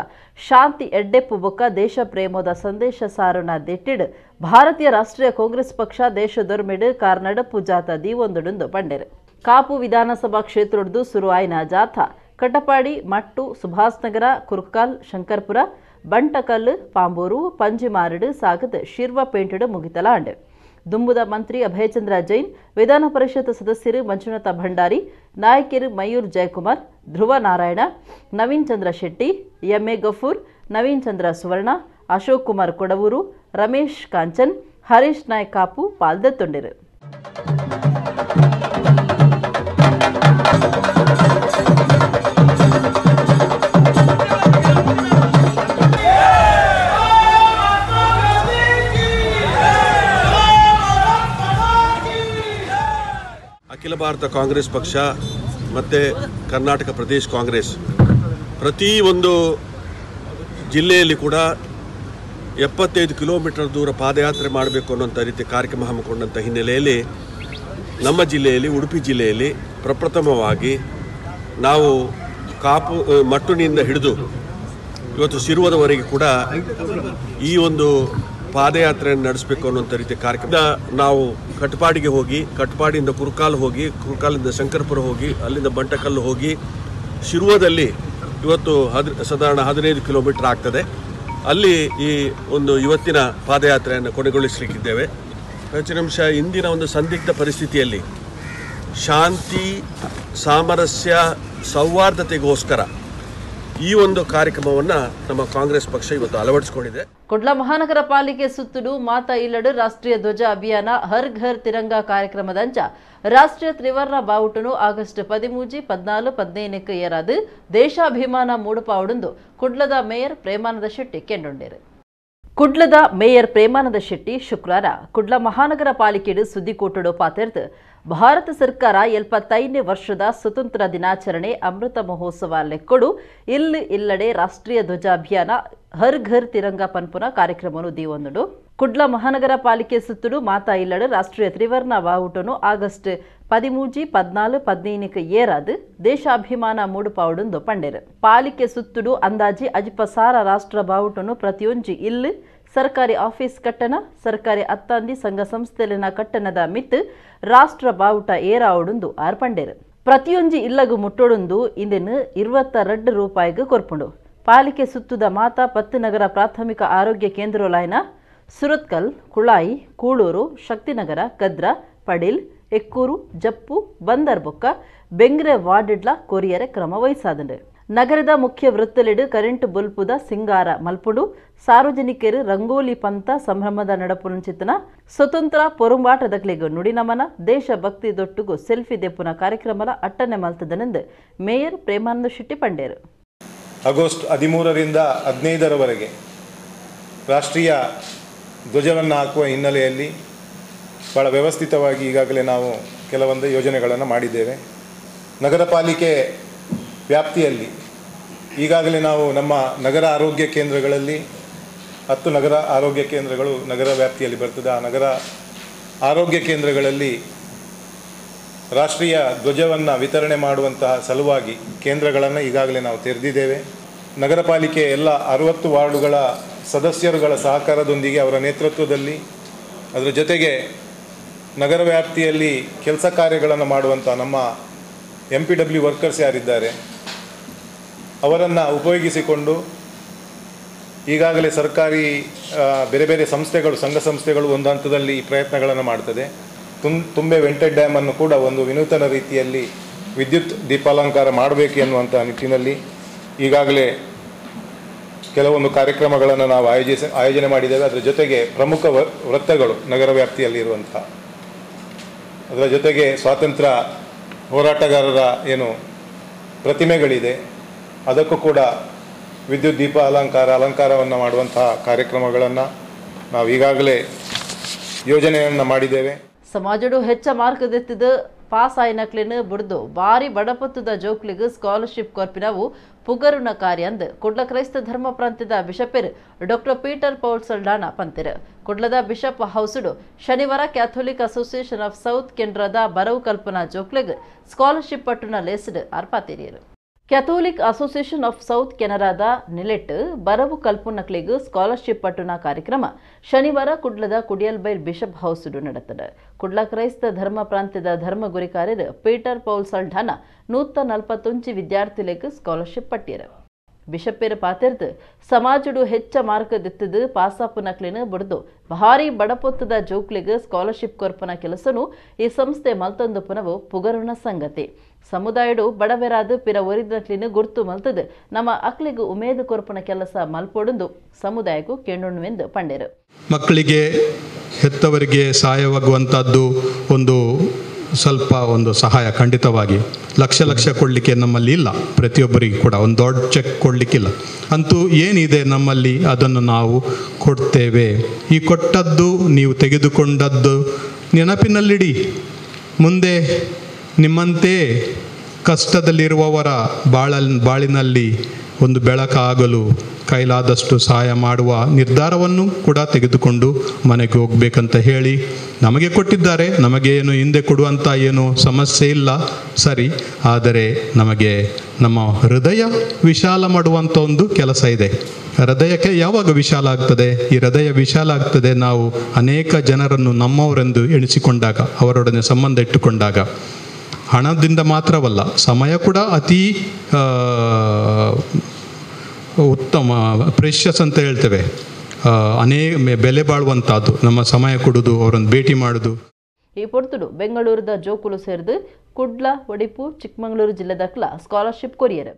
ಶಾಂತಿ ಎಡ್ಡೆಪ್ಪು ಬೊಕ್ಕ ದೇಶ ಪ್ರೇಮದ ಸಂದೇಶ ಸಾರುನ ದೆಟ್ಟಿಡು ಭಾರತೀಯ ರಾಷ್ಟ್ರೀಯ ಕಾಂಗ್ರೆಸ್ ಪಕ್ಷ ದೇಶದೊರ್ಮೆಡು ಕಾರ್ನಡಪು ಜಾತ ದೀವೊಂದುಡುಂದು ಪಂಡೆರು. ಕಾಪು ವಿಧಾನಸಭಾ ಕ್ಷೇತ್ರದ್ದು ಸುರುವಾಯಿನ ಜಾಥಾ ಕಟಪಾಡಿ, ಮಟ್ಟು, ಸುಭಾಷ್ ನಗರ, ಕುರ್ಕಾಲ್, ಶಂಕರ್ಪುರ, ಬಂಟಕಲ್ಲು, ಪಾಂಬೂರು, ಪಂಜಿಮಾರಡು ಸಾಗದ ಶಿರ್ವ ಪೇಂಟೆಡು ಮುಗಿತಲಾಂಡು. ದುಂಬುದ ಮಂತ್ರಿ ಅಭಯಚಂದ್ರ ಜೈನ್, ವಿಧಾನ ಪರಿಷತ್ ಸದಸ್ಯರು ಮಂಜುನಾಥ ಭಂಡಾರಿ, ನಾಯಕರು ಮಯೂರ್ ಜಯಕುಮಾರ್, ಧ್ರುವ ನಾರಾಯಣ, ನವೀನ್ ಚಂದ್ರ ಶೆಟ್ಟಿ, ಎಂಎ ಗಫೂರ್, ನವೀನ್ ಚಂದ್ರ ಸುವರ್ಣ, ಅಶೋಕ್ ಕುಮಾರ್ ಕೊಡವೂರು, ರಮೇಶ್ ಕಾಂಚನ್, ಹರೀಶ್ ನಾಯ್ಕ್ ಕಾಪು ಪಾಲ್ದೆತ್ತೊಂಡಿರು. ಅಖಿಲ ಭಾರತ ಕಾಂಗ್ರೆಸ್ ಪಕ್ಷ ಮತ್ತು ಕರ್ನಾಟಕ ಪ್ರದೇಶ ಕಾಂಗ್ರೆಸ್ ಪ್ರತಿ ಒಂದು ಜಿಲ್ಲೆಯಲ್ಲಿ ಕೂಡ 75 ಕಿಲೋಮೀಟರ್ ದೂರ ಪಾದಯಾತ್ರೆ ಮಾಡಬೇಕು ಅನ್ನೋಂಥ ರೀತಿ ಕಾರ್ಯಕ್ರಮ ಹಮ್ಮಿಕೊಂಡಂಥ ಹಿನ್ನೆಲೆಯಲ್ಲಿ ನಮ್ಮ ಜಿಲ್ಲೆಯಲ್ಲಿ ಉಡುಪಿ ಜಿಲ್ಲೆಯಲ್ಲಿ ಪ್ರಪ್ರಥಮವಾಗಿ ನಾವು ಕಾಪು ಮಟ್ಟುನಿಂದ ಹಿಡಿದು ಇವತ್ತು ಶಿರುವದವರೆಗೆ ಕೂಡ ಈ ಒಂದು ಪಾದಯಾತ್ರೆಯನ್ನು ನಡೆಸಬೇಕು ಅನ್ನುವಂಥ ರೀತಿಯ ಕಾರ್ಯಕ್ರಮ ನಾವು ಕಟಪಾಡಿಗೆ ಹೋಗಿ, ಕಟಪಾಡಿಯಿಂದ ಕುರ್ಕಾಲ್ ಹೋಗಿ, ಕುರ್ಕಾಲಿಂದ ಶಂಕರಪುರ ಹೋಗಿ, ಅಲ್ಲಿಂದ ಬಂಟಕಲ್ಲು ಹೋಗಿ ಶಿರುವದಲ್ಲಿ ಇವತ್ತು ಸಾಧಾರಣ 15 ಕಿಲೋಮೀಟರ್ ಆಗ್ತದೆ. ಅಲ್ಲಿ ಈ ಒಂದು ಇವತ್ತಿನ ಪಾದಯಾತ್ರೆಯನ್ನು ಕೊನೆಗೊಳಿಸಲಿಕ್ಕಿದ್ದೇವೆ. ಹೆಚ್ಚಿನ ಅಂಶ ಇಂದಿನ ಒಂದು ಸಂದಿಗ್ಧ ಪರಿಸ್ಥಿತಿಯಲ್ಲಿ ಶಾಂತಿ, ಸಾಮರಸ್ಯ, ಸೌಹಾರ್ದತೆಗೋಸ್ಕರ ಈ ಒಂದು ಕಾರ್ಯಕ್ರಮವನ್ನು ನಮ್ಮ ಕಾಂಗ್ರೆಸ್ ಪಕ್ಷ ಇವತ್ತು ಅಳವಡಿಸಿಕೊಂಡಿದೆ. ಕುಡ್ಲ ಮಹಾನಗರ ಪಾಲಿಕೆ ಸುತ್ತಲೂ ಮಾತಾ ಇಲ್ಲಡು ರಾಷ್ಟ್ರೀಯ ಧ್ವಜ ಅಭಿಯಾನ ಹರ್ ಘರ್ ತಿರಂಗ ಕಾರ್ಯಕ್ರಮದಂಚ ರಾಷ್ಟ್ರೀಯ ತ್ರಿವರ್ಣ ಬಾವುಟನು ಆಗಸ್ಟ್ 13, 14, 15ಕ್ಕೆ ಏರಾದು ದೇಶಾಭಿಮಾನ ಮೂಡುಪಾವುಡುಂದು ಕುಡ್ಲದ ಮೇಯರ್ ಪ್ರೇಮಾನಂದ ಶೆಟ್ಟಿ ಕೆಂಡೊಂಡೇರು. ಕುಡ್ಲದ ಮೇಯರ್ ಪ್ರೇಮಾನಂದ ಶೆಟ್ಟಿ ಶುಕ್ರವಾರ ಕುಡ್ಲ ಮಹಾನಗರ ಪಾಲಿಕೆಡು ಸುದ್ದಿಕೋಟಡು ಪಾತೆರ್ದು ಭಾರತ ಸರ್ಕಾರ 75ನೇ ವರ್ಷದ ಸ್ವತಂತ್ರ ದಿನಾಚರಣೆ ಅಮೃತ ಮಹೋತ್ಸವ ಲೆಕ್ಕಡು ಇಲ್ಲಿ ಇಲ್ಲಡೆ ರಾಷ್ಟ್ರೀಯ ಧ್ವಜ ಅಭಿಯಾನ ಹರ್ ಘರ್ ತಿರಂಗ ಪನ್ಪುನ ಕಾರ್ಯಕ್ರಮವನ್ನು ದೀವೊಂದುಡು. ಕುಡ್ಲ ಮಹಾನಗರ ಪಾಲಿಕೆ ಸುತ್ತಲೂ ಮಾತಾ ಇಲ್ಲಡು ರಾಷ್ಟ್ರೀಯ ತ್ರಿವರ್ಣ ಬಾವುಟನು ಆಗಸ್ಟ್ 13, 14, 15ಕ್ಕೆ ಏರಾದು ದೇಶಾಭಿಮಾನ ಮೂಡುಪಾವುಡುಂದು ಪಂಡೆರು. ಪಾಲಿಕೆ ಸುತ್ತಲೂ ಅಂದಾಜಿ 5,000 ರಾಷ್ಟ್ರ ಬಾವುಟನು ಪ್ರತಿಯೊಂಜಿ ಇಲ್ಲಿ ಸರ್ಕಾರಿ ಆಫೀಸ್ ಕಟ್ಟಣ, ಸರ್ಕಾರಿ ಅತ್ತಾಂದಿ ಸಂಘ ಸಂಸ್ಥೆಲಿನ ಕಟ್ಟಣದ ಮಿತ್ತು ರಾಷ್ಟ್ರ ಬಾವುಟ ಏರಾವುಡುಂದು ಆರ್ ಪಂಡೇರು. ಪ್ರತಿಯೊಂಜಿ ಇಲ್ಲಗು ಮುಟ್ಟೊಡುಂದು ಇಂದಿನ 22 ರೂಪಾಯಿಗೆ ಕೊರ್ಪುಂಡು. ಪಾಲಿಕೆ ಸುತ್ತುದ ಮಾತಾ 10 ನಗರ ಪ್ರಾಥಮಿಕ ಆರೋಗ್ಯ ಕೇಂದ್ರಲಾಯ್ನ ಸುರತ್ಕಲ್, ಕುಳಾಯಿ, ಕೂಳೂರು, ಶಕ್ತಿನಗರ, ಕದ್ರ, ಪಡಿಲ್, ಎಕ್ಕೂರು, ಜಪ್ಪು, ಬಂದರ್ಬೊಕ್ಕ, ಬೆಂಗ್ರೆ ವಾರ್ಡ್ಲ ಕೊರಿಯರೆ ಕ್ರಮ ವಹಿಸಾದಂಡು. ನಗರದ ಮುಖ್ಯ ವೃತ್ತಲಿಡು ಕರೆಂಟ್ ಬೊಲ್ಪುದ ಸಿಂಗಾರ ಮಲ್ಪುಡು ಸಾರ್ವಜನಿಕರು ರಂಗೋಲಿ ಪಂಥ ಸಂಭ್ರಮದ ನಡಪುನಂಚಿತನ ಸ್ವತಂತ್ರ ಪೊರುಂಬಾಟದಕ್ಲೆಗ್ ನುಡಿನಮನ ದೇಶಭಕ್ತಿ ದೊಟ್ಟುಗು ಸೆಲ್ಫಿ ದೆಪ್ಪುನ ಕಾರ್ಯಕ್ರಮದ ಅಟ್ಟನೆ ಮಲ್ತದನೆಂದು ಮೇಯರ್ ಪ್ರೇಮಾನಂದ ಶೆಟ್ಟಿ ಪಂಡೇರು. ಆಗಸ್ಟ್ 13ರಿಂದ 15ರವರೆಗೆ ರಾಷ್ಟ್ರೀಯ ಧ್ವಜವನ್ನು ಹಾಕುವ ಹಿನ್ನೆಲೆಯಲ್ಲಿ ಭಾಳ ವ್ಯವಸ್ಥಿತವಾಗಿ ಈಗಾಗಲೇ ನಾವು ಕೆಲವೊಂದು ಯೋಜನೆಗಳನ್ನು ಮಾಡಿದ್ದೇವೆ. ನಗರ ಪಾಲಿಕೆ ವ್ಯಾಪ್ತಿಯಲ್ಲಿ ಈಗಾಗಲೇ ನಾವು ನಮ್ಮ ನಗರ ಆರೋಗ್ಯ ಕೇಂದ್ರಗಳಲ್ಲಿ 10 ನಗರ ಆರೋಗ್ಯ ಕೇಂದ್ರಗಳು ನಗರ ವ್ಯಾಪ್ತಿಯಲ್ಲಿ ಬರ್ತದೆ. ಆ ನಗರ ಆರೋಗ್ಯ ಕೇಂದ್ರಗಳಲ್ಲಿ ರಾಷ್ಟ್ರೀಯ ಧ್ವಜವನ್ನು ವಿತರಣೆ ಮಾಡುವಂತಹ ಸಲುವಾಗಿ ಕೇಂದ್ರಗಳನ್ನು ಈಗಾಗಲೇ ನಾವು ತೆರೆದಿದ್ದೇವೆ. ನಗರ ಪಾಲಿಕೆ ಎಲ್ಲ 60 ವಾರ್ಡುಗಳ ಸದಸ್ಯರುಗಳ ಸಹಕಾರದೊಂದಿಗೆ ಅವರ ನೇತೃತ್ವದಲ್ಲಿ ಅದರ ಜೊತೆಗೆ ನಗರ ವ್ಯಾಪ್ತಿಯಲ್ಲಿ ಕೆಲಸ ಕಾರ್ಯಗಳನ್ನು ಮಾಡುವಂಥ ನಮ್ಮ MPW workers ಯಾರಿದ್ದಾರೆ ಅವರನ್ನು ಉಪಯೋಗಿಸಿಕೊಂಡು ಈಗಾಗಲೇ ಸರ್ಕಾರಿ ಬೇರೆ ಬೇರೆ ಸಂಸ್ಥೆಗಳು, ಸಂಘ ಸಂಸ್ಥೆಗಳು ಒಂದು ಹಂತದಲ್ಲಿ ಈ ಪ್ರಯತ್ನಗಳನ್ನು ಮಾಡ್ತದೆ. ತುಂಬೆ ವೆಂಟೆಡ್ ಡ್ಯಾಮನ್ನು ಕೂಡ ಒಂದು ವಿನೂತನ ರೀತಿಯಲ್ಲಿ ವಿದ್ಯುತ್ ದೀಪಾಲಂಕಾರ ಮಾಡಬೇಕು ಎನ್ನುವಂಥ ನಿಟ್ಟಿನಲ್ಲಿ ಈಗಾಗಲೇ ಕೆಲವೊಂದು ಕಾರ್ಯಕ್ರಮಗಳನ್ನು ನಾವು ಆಯೋಜನೆ ಮಾಡಿದ್ದೇವೆ. ಅದರ ಜೊತೆಗೆ ಪ್ರಮುಖ ವೃತ್ತಗಳು ನಗರ ವ್ಯಾಪ್ತಿಯಲ್ಲಿ ಇರುವಂಥ, ಅದರ ಜೊತೆಗೆ ಸ್ವಾತಂತ್ರ್ಯ ಹೋರಾಟಗಾರರ ಏನು ಪ್ರತಿಮೆಗಳಿದೆ ಅದಕ್ಕೂ ಕೂಡ ವಿದ್ಯುತ್ ದೀಪ ಅಲಂಕಾರವನ್ನು ಮಾಡುವಂತಹ ಕಾರ್ಯಕ್ರಮಗಳನ್ನು ನಾವು ಈಗಾಗಲೇ ಯೋಜನೆಯನ್ನು ಮಾಡಿದ್ದೇವೆ. ಸಮಾಜಡು ಹೆಚ್ಚ ಮಾರ್ಗದೆತ್ತಿದ ಪಾಸ್ ಆಯ್ನಕ್ಲಿನ ಬುಡ್ದು ಬಾರಿ ಬಡಪತ್ತದ ಜೋಕ್ಲಿಗೆ ಸ್ಕಾಲರ್ಶಿಪ್ ಕೊರ್ಪಿನವು ಪುಗರುನ ಕಾರ್ಯ ಅಂದ್ ಕುಡ್ಲ ಕ್ರೈಸ್ತ ಧರ್ಮ ಪ್ರಾಂತ್ಯದ ಬಿಷಪೆರ್ ಡಾಕ್ಟರ್ ಪೀಟರ್ ಪೌಲ್ ಸಲ್ಡಾನ ಪಂತೆರ್. ಕುಡ್ಲದ ಬಿಷಪ್ ಹೌಸುಡು ಶನಿವಾರ ಕ್ಯಾಥೋಲಿಕ್ ಅಸೋಸಿಯೇಷನ್ ಆಫ್ ಸೌತ್ ಕೆನರಾದ ಬರವು ಕಲ್ಪನಾ ಜೋಕ್ಲಿಗೆ ಸ್ಕಾಲರ್ಶಿಪ್ ಪಟ್ಟುನ ಲೇಸ್ಡ್ ಅರ್ಪಾತೇರಿಯರು. ಕ್ಯಾಥೋಲಿಕ್ ಅಸೋಸಿಯೇಷನ್ ಆಫ್ ಸೌತ್ ಕೆನರಾದ ನಿಲೆಟ್ ಬರವು ಕಲ್ಪುನಕ್ಲಿಗೆ ಸ್ಕಾಲರ್ಶಿಪ್ ಪಟ್ಟುನ ಕಾರ್ಯಕ್ರಮ ಶನಿವಾರ ಕುಡ್ಲದ ಕುಡಿಯಲ್ಬೈಲ್ ಬಿಷಪ್ ಹೌಸುಡು ನಡೆತದೆ. ಕುಡ್ಲ ಕ್ರೈಸ್ತ ಧರ್ಮ ಪ್ರಾಂತ್ಯದ ಧರ್ಮ ಗುರಿಕಾರ್ಯರು ಪೀಟರ್ ಪೌಲ್ ಸಲ್ಡಾನ 141 ವಿದ್ಯಾರ್ಥಿಗಳಿಗೆ ಸ್ಕಾಲರ್ಶಿಪ್ ಪಟ್ಟಿಯರು. ಬಿಷಪ್ಪೇರು ಪಾತೆರ್ದು ಸಮಾಜಡು ಹೆಚ್ಚ ಮಾರ್ಗದೆತ್ತದು ಪಾಸಾಪುನಕ್ಲಿನ ಬುಡ್ದು ಭಾರಿ ಬಡಪೊತ್ತದ ಜೋಕ್ಲಿಗೆ ಸ್ಕಾಲರ್ಶಿಪ್ ಕೊರ್ಪನ ಕೆಲಸನು ಈ ಸಂಸ್ಥೆ ಮಲ್ತೊಂದು ಪುನವು ಪುಗರುಣ ಸಂಗತಿ. ಸಮುದಾಯಡು ಬಡವೆರಾದ ಪಿರ ಒರಿದಕ್ಲಿನ ಗುರ್ತು ಮಲ್ತದು ನಮ್ಮ ಅಕ್ಲಿಗೂ ಉಮೇದು ಕೊರ್ಪನ ಕೆಲಸ ಮಲ್ಪೊಡುಂದು ಸಮುದಾಯಕ್ಕೂ ಕೆಂಡುಣ್ವೆಂದು ಪಂಡೇರು. ಮಕ್ಕಳಿಗೆ ಹೆತ್ತವರಿಗೆ ಸಹಾಯವಾಗುವಂಥದ್ದು ಒಂದು ಸ್ವಲ್ಪ ಒಂದು ಸಹಾಯ ಖಂಡಿತವಾಗಿ ಲಕ್ಷ ಲಕ್ಷ ಕೊಡಲಿಕ್ಕೆ ನಮ್ಮಲ್ಲಿ ಇಲ್ಲ, ಪ್ರತಿಯೊಬ್ಬರಿಗೂ ಕೂಡ ಒಂದು ದೊಡ್ಡ ಚೆಕ್ ಕೊಡಲಿಕ್ಕಿಲ್ಲ. ಅಂತೂ ಏನಿದೆ ನಮ್ಮಲ್ಲಿ ಅದನ್ನು ನಾವು ಕೊಡ್ತೇವೆ. ಈ ಕೊಟ್ಟದ್ದು ನೀವು ತೆಗೆದುಕೊಂಡದ್ದು ನೆನಪಿನಲ್ಲಿಡಿ. ಮುಂದೆ ನಿಮ್ಮಂತೆ ಕಷ್ಟದಲ್ಲಿರುವವರ ಬಾಳಿನಲ್ಲಿ ಒಂದು ಬೆಳಕಾಗಲು ಕೈಲಾದಷ್ಟು ಸಹಾಯ ಮಾಡುವ ನಿರ್ಧಾರವನ್ನು ಕೂಡ ತೆಗೆದುಕೊಂಡು ಮನೆಗೆ ಹೋಗಬೇಕಂತ ಹೇಳಿ ನಮಗೆ ಕೊಟ್ಟಿದ್ದಾರೆ. ನಮಗೇನು ಹಿಂದೆ ಕೊಡುವಂಥ ಏನು ಸಮಸ್ಯೆ ಇಲ್ಲ, ಸರಿ. ಆದರೆ ನಮಗೆ ನಮ್ಮ ಹೃದಯ ವಿಶಾಲ ಮಾಡುವಂಥ ಒಂದು ಕೆಲಸ ಇದೆ. ಹೃದಯಕ್ಕೆ ಯಾವಾಗ ವಿಶಾಲ ಆಗ್ತದೆ? ಈ ಹೃದಯ ವಿಶಾಲ ಆಗ್ತದೆ ನಾವು ಅನೇಕ ಜನರನ್ನು ನಮ್ಮವರೆಂದು ಎಣಿಸಿಕೊಂಡಾಗ, ಅವರೊಡನೆ ಸಂಬಂಧ ಇಟ್ಟುಕೊಂಡಾಗ. ಹಣದಿಂದ ಮಾತ್ರವಲ್ಲ, ಸಮಯ ಕೂಡ ಅತಿ ಉತ್ತಮ, ಪ್ರೆಷಸ್ ಅಂತ ಹೇಳ್ತೇವೆ. ಅನೇಕ ಬೆಲೆ ಬಾಳುವಂಥದ್ದು ನಮ್ಮ ಸಮಯ ಕೊಡೋದು, ಅವರನ್ನು ಭೇಟಿ ಮಾಡೋದು. ಈ ಪೊರ್ತುಡು ಬೆಂಗಳೂರದ ಜೋಕುಲು ಸೇರಿದು ಕುಡ್ಲ, ಒಡಿಪು, ಚಿಕ್ಕಮಗಳೂರು ಜಿಲ್ಲೆದಕ್ಲ ಸ್ಕಾಲರ್ಶಿಪ್ ಕೊರಿಯರ್.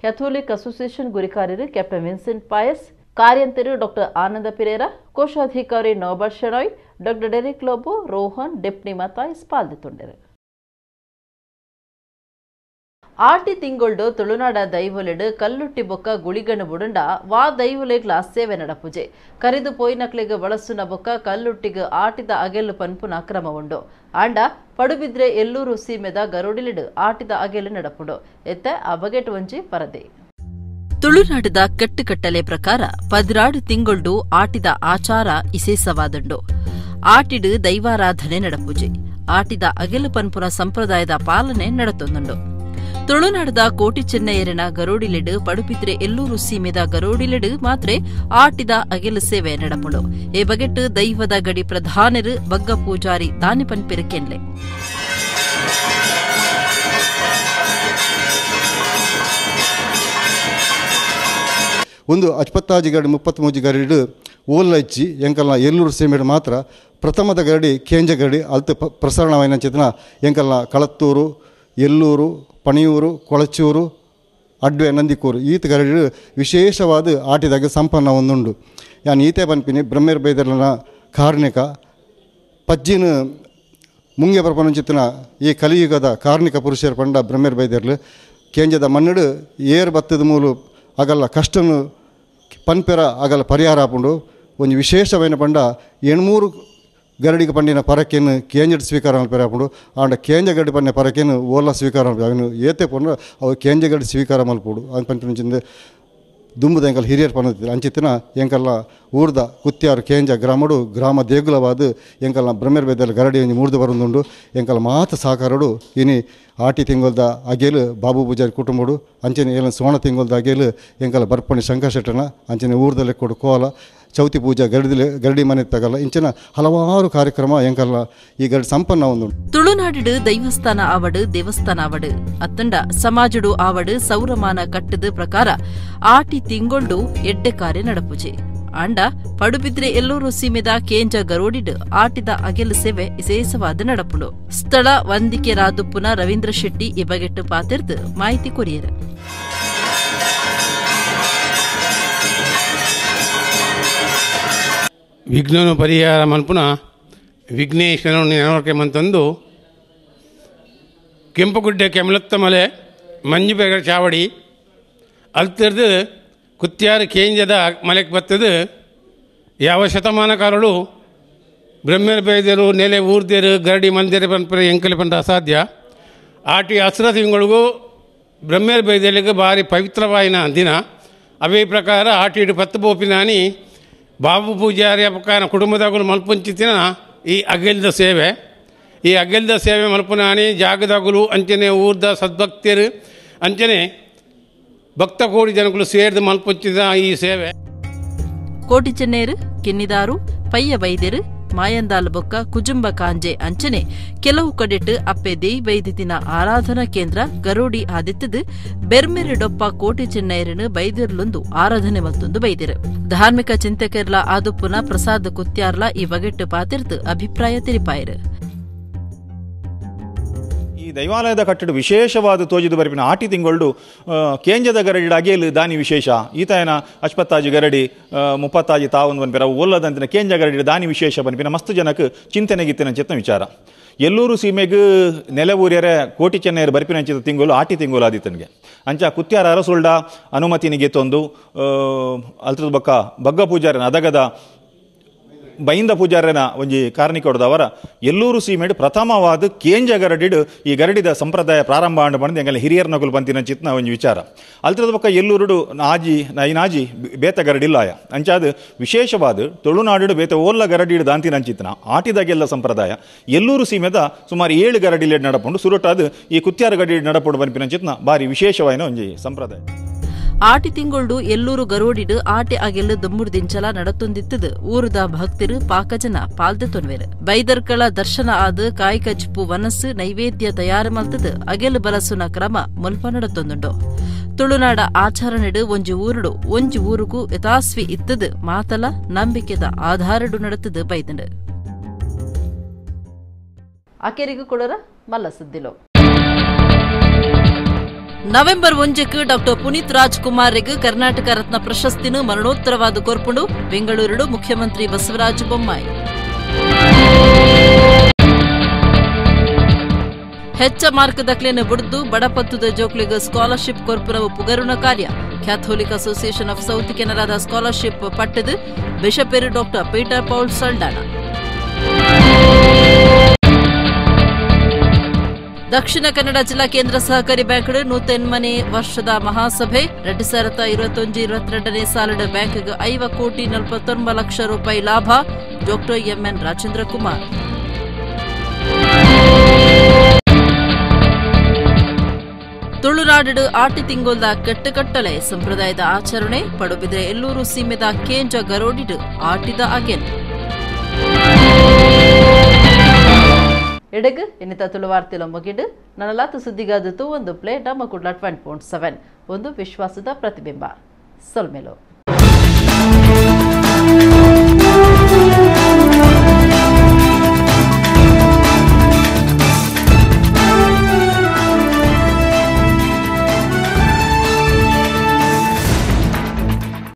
ಕ್ಯಾಥೋಲಿಕ್ ಅಸೋಸಿಯೇಷನ್ ಗುರಿಕಾರ್ಯರು ಕ್ಯಾಪ್ಟನ್ ವಿನ್ಸೆಂಟ್ ಪಾಯಸ್, ಕಾರ್ಯಂತರು ಡಾಕ್ಟರ್ ಆನಂದ ಪಿರೇರಾ, ಕೋಶಾಧಿಕಾರಿ Norbert Shenoy, doctor Derek Lobo, Rohan ಡೆಪ್ನಿ Mathias ಪಾಲ್ಗೊಂಡರು. ಆಟಿ ತಿಂಗೊಳ್ಡು ತುಳುನಾಡ ದೈವೊಲೆಡ್ ಕಲ್ಲುಟ್ಟಿ ಬೊಕ್ಕ ಗುಳಿಗನು ಬುಡುಂಡ ವಾ ದೈವೊಲೆಗ್ಲ ಸೇವೆ ನಡಪುಜೆ. ಕರಿದು ಪೋಯಿನಕ್ಲೆಗ್ ಬಳಸುನ ಬೊಕ್ಕ ಕಲ್ಲುಟ್ಟಿಗ್ ಆಟಿದ ಅಗೆಲು ಪನ್ಪುನ ಕ್ರಮ ಉಂಡು. ಆಂಡ ಪಡುಬಿದ್ರೆ ಎಲ್ಲೂರು ಸೀಮೆದ ಗರೋಡಿಲೆಡ್ ಆಟಿದ ಅಗೆಲು ನಡಪುಂಡು. ಎತ್ತ ಆ ಬಗೆಟ್ ಒಂಜಿ ಪರದೆ. ತುಳುನಾಡದ ಕಟ್ಟುಕಟ್ಟಲೆ ಪ್ರಕಾರ 16 ತಿಂಗೊಳ್ಡು ಆಟಿದ ಆಚಾರ ಇಸೇಸವಾದುಂಡು. ಆಟಿಡು ದೈವಾರಾಧನೆ ನಡಪುಜೆ. ಆಟಿದ ಅಗೆಲು ಪನ್ಪುನ ಸಂಪ್ರದಾಯದ ಪಾಲನೆ ನಡತೊಂದುಂಡು. ತುಳುನಾಡದ ಕೋಟಿ ಚೆನ್ನಯರಿನ ಗರೋಡಿಲೆಡ್ ಪಡುಪಿದ್ರೆ ಎಲ್ಲೂರು ಸೀಮೆದ ಗರೋಡಿಲೆಡ್ ಮಾತ್ರ ಆಟಿದ ಅಗೆಲು ಸೇವೆ ನಡಪುಂಡು. ಈ ಬಗೆಟ್ ದೈವದ ಗಡಿ ಪ್ರಧಾನರು ಬಗ್ಗ ಪೂಜಾರಿ ದಾನಿ ಪನ್ಪಿರು ಕೆನ್ಲೆ. ಒಂದು ಅಚ್ಪತ್ತಾಜಿ ಗರಡಿ 33 ಗರಡಿ ಓಲ್ಲ ಇಚ್ಚಿ ಎಂಕಲ್ನ ಎಲ್ಲೂರು ಸೀಮೆಡ್ ಮಾತ್ರ ಪ್ರಥಮದ ಗರಡಿ ಕೇಂಜ ಗರಡಿ ಅಲ್ತ ಪ್ರಸರಣವಾಯಿನ ಚೇತನ ಎಂಕಲ್ನ ಕಳತ್ತೂರು, ಎಲ್ಲೂರು, ಪಣಿಯೂರು, ಕೊಳಚೂರು, ಅಡ್ವೆ, ನಂದಿಕೂರು ಈತ ಗರಡಿ ವಿಶೇಷವಾದ ಆಟಿದಾಗ ಸಂಪನ್ನ ಒಂದುಂಡು. ಯಾನ್ ಈತೆ ಪನ್ಪಿನಿ ಬ್ರಹ್ಮೇರ್ ಬೈದರ್ಲನ ಕಾರ್ಣಿಕ ಪಜ್ಜಿನ ಮುಂಗೆ ಪ್ರಪಂಚಿತನ ಈ ಕಲಿಯುಗದ ಕಾರ್ಣಿಕ ಪುರುಷರ ಪಂಡ ಬ್ರಹ್ಮೇರ್ ಬೈದರ್ಲು ಕೇಂಜದ ಮಣ್ಣಡು ಏರ್ ಬತ್ತದ ಮೂಲು ಅಗಲ್ಲ ಕಷ್ಟನು ಪನ್ಪೆರ ಅಗಲ ಪರಿಹಾರ ಆಪುಂಡು. ಒಂದು ವಿಶೇಷವೇನ ಪಂಡ 8 ಗರಡಿಗೆ ಪಂಡಿನ ಪರಕೆನು ಕೇಂಜಡ್ ಸ್ವೀಕಾರ ಮಲ್ಪೆರೆ ಆಪುಂಡು. ಆಂಡ ಕೇಂಜ ಗರಡಿ ಪಂಡಿನ ಪರಕೆನು ಓಲ ಸ್ವೀಕಾರ ಮಲ್ಪೆ ಅವನು ಏತೆ ಪಂಡ ಅವು ಕೇಂಜ ಗರಡಿ ಸ್ವೀಕಾರ ಮಲ್ಪುಡು ಅವನು ಪನ್ಪಿನ ದುಂಬುದ ಎಂಕಲ್ ಹಿರಿಯರು ಪನ್ನದಿಲ್ಲ. ಅಂಚಿತ್ತಿನ ಎಂಕಲ್ಲ ಊರ್ದ ಕುತ್ಯಾರು ಕೇಂಜ ಗ್ರಾಮಡು ಗ್ರಾಮ ದೇಗುಲವಾದ ಎಂಕಲ್ನ ಬ್ರಹ್ಮೇರ್ ಬೈದಲ್ ಗರಡಿ ಒಂಜಿ ಮೂರ್ದು ಬರೊಂದುಂಡು. ಎಂಕಲ್ ಮಾತ ಸಹಕಾರಡು ಇನಿ ಆಟಿ ತಿಂಗೊಲ್ದ ಅಗೇಲು ಬಾಬು ಪೂಜಾರಿ ಕುಟುಂಬಡು ಅಂಚನೆ ಏಲ ಸೋಣ ತಿಂಗೊಲ್ದ ಅಗೇಲು ಎಂಕಲ್ ಬರ್ಪಣಿ ಶಂಕರಶೆಟ್ಟನ ಅಂಚನೆ ಊರ್ದ ಲೆಕ್ಕೊಡು ಕೋಲ ಚೌತಿ ಪೂಜಾ ಗರಡಿ ಗರಡಿ ಮನೆ ತಗಲ್ಲ ಇಂಚಿನ ಹಲವಾರು ಕಾರ್ಯಕ್ರಮ ಎಂಕಲ್ಲ ಈ ಗರಡಿ ಸಂಪನ್ನ ಒಂದು. ತುಳುನಾಡು ದೈವಸ್ಥಾನ ಆವಡು ದೇವಸ್ಥಾನ ಆವಡು ಅತ್ತಂಡ ಸಮಾಜಡು ಆವಡು ಸೌರಮಾನ ಕಟ್ಟದ ಪ್ರಕಾರ ಆಟಿ ತಿಂಗೊಳ್ಡು ಎಡ್ಡೆ ಕಾರ್ಯ ನಡಪುಜೆ. ಆಂಡ ಪಡುಬಿದ್ರೆ ಎಲ್ಲೂರು ಸೀಮೆದ ಕೇಂಜ ಗರೋಡಿಡ್ ಆಟಿದ ಅಗೆಲು ಸೇವೆ ವಿಶೇಷವಾದ ನಡಪುಂಡು. ಸ್ಥಳ ವಂದಿಕೆ ರಾದುಪ್ಪುನ ರವೀಂದ್ರ ಶೆಟ್ಟಿ ಈ ಬಗೆಟ್ಟು ಪಾತಿರ್ದು ಮಾಹಿತಿ ಕೊರಿಯರು. ವಿಘ್ನನು ಪರಿಹಾರ ಮನ್ಪುನ ವಿಘ್ನೇಶ್ವರನು ನೆನವರ್ಕೆ ಮಂತಂದು ಕೆಂಪುಗುಡ್ಡೆ ಕೆಮಲತ್ತ ಮಲೆ ಮಂಜುಬೇಗರ ಚಾವಡಿ ಅಲ್ತಿರ್ದು ಕುತ್ಯಾರು ಕೇಂಜದ ಮಲೆಗೆ ಬತ್ತದು. ಯಾವ ಶತಮಾನಕಾರರು ಬ್ರಹ್ಮರ ಬೈದರು ನೆಲೆ ಊರ್ದೇರು ಗರಡಿ ಮಂದಿರ ಪನ್ಪರ ಎಂಕಲೆ ಪಂಡ ಅಸಾಧ್ಯ. ಆಟಿ ಹಸ್ರ ತಿಂಗಳಿಗೂ ಬ್ರಹ್ಮರ ಬೈದಲಿಗೆ ಭಾರಿ ಪವಿತ್ರವಾಯಿನ ದಿನ. ಅವೇ ಪ್ರಕಾರ ಆಟಿ ಪತ್ತು ಬೋಪಿನಾನಿ ಬಾಬು ಪೂಜಾರಿ ಅಪಕಾನ ಕುಟುಂಬದಾಗಲು ಮಲ್ಪುಂಚಿತಿನ ಈ ಅಗೆಲ್ದ ಸೇವೆ. ಈ ಅಗೆಲ್ದ ಸೇವೆ ಮಲ್ಪುನಾನಿ ಜಾಗದಾಗಲು ಅಂಚನೆ ಊರ್ದ ಸದ್ಭಕ್ತರು ಅಂಚನೆ ಭಕ್ತ ಕೋಡಿ ಜನಗಳು ಸೇರಿದ ಮಲ್ಪುಂಚಿದ ಈ ಸೇವೆ. ಕೋಟಿ ಚೆನ್ನೇರು, ಕಿನ್ನಿದಾರು, ಪಯ್ಯ ಬೈದೆರು, ಮಾಯಂದಾಲ್ ಬೊಕ್ಕ ಕುಜುಂಬ ಕಾಂಜೆ ಅಂಚನೆ ಕೆಲವು ಕಡೆಟ್ ಅಪ್ಪೆ ದೇಯಿ ಬೈದಿತಿನ ಆರಾಧನಾ ಕೇಂದ್ರ ಗರೋಡಿ ಆದಿತ್ತದು ಬೆರ್ಮೆರೆ ಡೊಪ್ಪ ಕೋಟಿ ಚೆನ್ನೈರನು ಬೈದಿರ್ಲೊಂದು ಆರಾಧನೆ ಮತ್ತೊಂದು ಬೈದಿರು. ಧಾರ್ಮಿಕ ಚಿಂತಕರ್ಲ ಆದುಪ್ಪುನ ಪ್ರಸಾದ್ ಕುತ್ಯಾರ್ಲ ಈ ಬಗೆಟ್ಟು ಪಾತಿರ್ದು ಅಭಿಪ್ರಾಯ ತಿರಿಪಾಯರು. ಈ ದೈವಾಲಯದ ಕಟ್ಟಡ ವಿಶೇಷವಾದ ತೋಜಿದು ಬರಿಪಿನ ಆಟಿ ತಿಂಗಳು ಕೇಂಜದ ಗರಡಿ ಅಗೇಲು ದಾನಿ ವಿಶೇಷ ಈತಯನ ಅಶ್ಪತ್ತಾಜಿ ಗರಡಿ ಮುಪ್ಪತ್ತಾಜಿ ತಾವೊಂದು ಬನ್ಪಿರ ಓಲ್ಲದಂತಿನ ಕೇಂಜ ಗರಡಿ ದಾನಿ ವಿಶೇಷ ಬನ್ಪಿನ ಮಸ್ತ್ ಜನಕ್ಕೆ ಚಿಂತನೆಗಿತ್ತಿನ ಚಿತ್ತ ವಿಚಾರ. ಎಲ್ಲೂರು ಸೀಮೆಗೆ ನೆಲೆ ಊರ್ಯರೆ ಕೋಟಿ ಚೆನ್ನೈರು ಬರಿಪಿನ ಅಂಚಿತ ತಿಂಗಳು ಆಟಿ ತಿಂಗಳು ಆದಿತ್ತನಿಗೆ ಅಂಚ ಕುತ್ಯಾರ ಅರಸುಲ್ಡ ಅನುಮತಿನಿಗೆ ತೊಂದು ಅಲ್ತದ ಬಕ್ಕ ಬಗ್ಗ ಪೂಜಾರನ ಅದಗದ ಬೈಂದ ಪೂಜಾರನ ಒಂಜಿ ಕಾರ್ಣಿಕೊಡ್ದವರ ಎಲ್ಲೂರು ಸೀಮೆಡು ಪ್ರಥಮವಾದ ಕೇಂಜ ಗರಡಿಡು ಈ ಗರಡಿದ ಸಂಪ್ರದಾಯ ಪ್ರಾರಂಭ ಆಂಡ ಬಂದು ಎಂಗಲ ಹಿರಿಯರ ನಗುಲು ಬಂತಿನ ಚಿತ್ನ ಒಂಜಿ ವಿಚಾರ. ಅಲ್ತದ ಬೊಕ್ಕ ಎಲ್ಲೂರುಡು ನಾಜಿ ನೈನಾಜಿ ಬೇತ ಗರಡಿಲ್ಲಾಯ ಅಂಚಾದ ವಿಶೇಷವಾದ ತುಳುನಾಡು ಬೇತ ಓಲ್ಲ ಗರಡಿಡು ದಾಂತಿನ ಅಂಚಿತ್ನ ಆಟಿದಾಗೆಲ್ಲ ಸಂಪ್ರದಾಯ ಎಲ್ಲೂರು ಸೀಮೆದ ಸುಮಾರು 7 ಗರಡಿಲೇಡ್ ನಡಪುಂಡು ಸುರುಟಾದ ಈ ಕುತ್ಯಾರ ಗರಡಿ ನಡಪುಂಡು ಬಂಪಿನ ಚಿತ್ನ ಭಾರಿ ವಿಶೇಷವಾಯಿನ ಒಂಜಿ ಸಂಪ್ರದಾಯ. ಆಟಿ ತಿಂಗೊಳ್ಡು ಎಲ್ಲೂರು ಗರೋಡಿಡು ಆಟಿ ಅಗೆಲ್ಲು ದುಂಬುಡ್ದಿಂಚಲ ನಡತೊಂದಿತ್ತದು ಊರುದ ಭಕ್ತರು ಪಾಕಜನ ಪಾಲ್ದೆ ತೊನ್ವೆರು. ಬೈದರ್ಕಳ ದರ್ಶನ ಆದ ಕಾಯ್ಕಜ್ಪು ವನಸ್ಸು ನೈವೇದ್ಯ ತಯಾರು ಮಲ್ತದು ಅಗೆಲು ಬಲಸುನ ಕ್ರಮ ಮುಲ್ಪ ನಡತೊಂದುಂಡು. ತುಳುನಾಡ ಆಚರಣೆಡು ಒಂಜಿ ಊರುಡು ಒಂಜಿ ಊರುಗೂ ಯಥಾಸ್ವಿ ಇತ್ತದು ಮಾತಲ ನಂಬಿಕೆದ ಆಧಾರಡು ನಡತದು ಬೈದಂಡು. ಆಕೆರಿಗೂ ಕೊಡರ ಮಲ್ಲ ಸುದ್ದಿಲೋ. ನವೆಂಬರ್ 1ಕ್ಕೆ ಡಾಕ್ಟರ್ ಪುನೀತ್ ರಾಜ್ಕುಮಾರ್ ಕರ್ನಾಟಕ ರತ್ನ ಪ್ರಶಸ್ತಿನ ಮರಣೋತ್ತರವಾದ ಕೊರ್ಪುಂಡು ಬೆಂಗಳೂರು ಮುಖ್ಯಮಂತ್ರಿ ಬಸವರಾಜ ಬೊಮ್ಮಾಯಿ. ಹೆಚ್ಚ ಮಾರ್ಕ್ ದಕ್ಲೆನ್ ಬುಡ್ದು ಬಡಪತ್ತುದ ಜೋಕ್ಲೆಗ್ ಸ್ಕಾಲರ್ಶಿಪ್ ಕೊರ್ಪುನವು ಪುಗರುನ ಕಾರ್ಯ. ಕ್ಯಾಥೋಲಿಕ್ ಅಸೋಸಿಯೇಷನ್ ಆಫ್ ಸೌತ್ ಕೆನರಾದ ಸ್ಕಾಲರ್ಶಿಪ್ ಪಟ್ಟದು ಬಿಷಪೆರು doctor Peter Paul Saldanha. Dakshina Kannada ಜಿಲ್ಲಾ ಕೇಂದ್ರ ಸಹಕಾರಿ ಬ್ಯಾಂಕ್ 108ನೇ ವರ್ಷದ ಮಹಾಸಭೆ 2021-22ನೇ ಸಾಲಿನ ಬ್ಯಾಂಕ್ಗೆ 5 ಕೋಟಿ 49 ಲಕ್ಷ ರೂಪಾಯಿ ಲಾಭ. Doctor M N Rajendra Kumar. ತುಳುನಾಡು ಆಟಿ ತಿಂಗೊಲ್ದ ಕೆಟ್ಟುಕಟ್ಟಲೆ ಸಂಪ್ರದಾಯದ ಆಚರಣೆ. ಪಡುಬಿದ್ರೆ ಎಲ್ಲೂರು ಸೀಮೆದ ಕೇಂಜ ಗರೋಡಿಡು ಆಟಿದ ಅಗೆನ್. ಎಡಗ್ ಇನ್ನಿತ ತುಳುವಾರ್ತೆಲ ಮುಗಿಡು ನನಲಾತ ಸುದ್ದಿಗಾದತ್ತು ಒಂದು ಪ್ಲೇ ನಮ್ಮ ಕುಡ್ಲ 20.7 ಒಂದು ವಿಶ್ವಾಸದ ಪ್ರತಿಬಿಂಬ. ಸೊಲ್ಮೆಲೋ.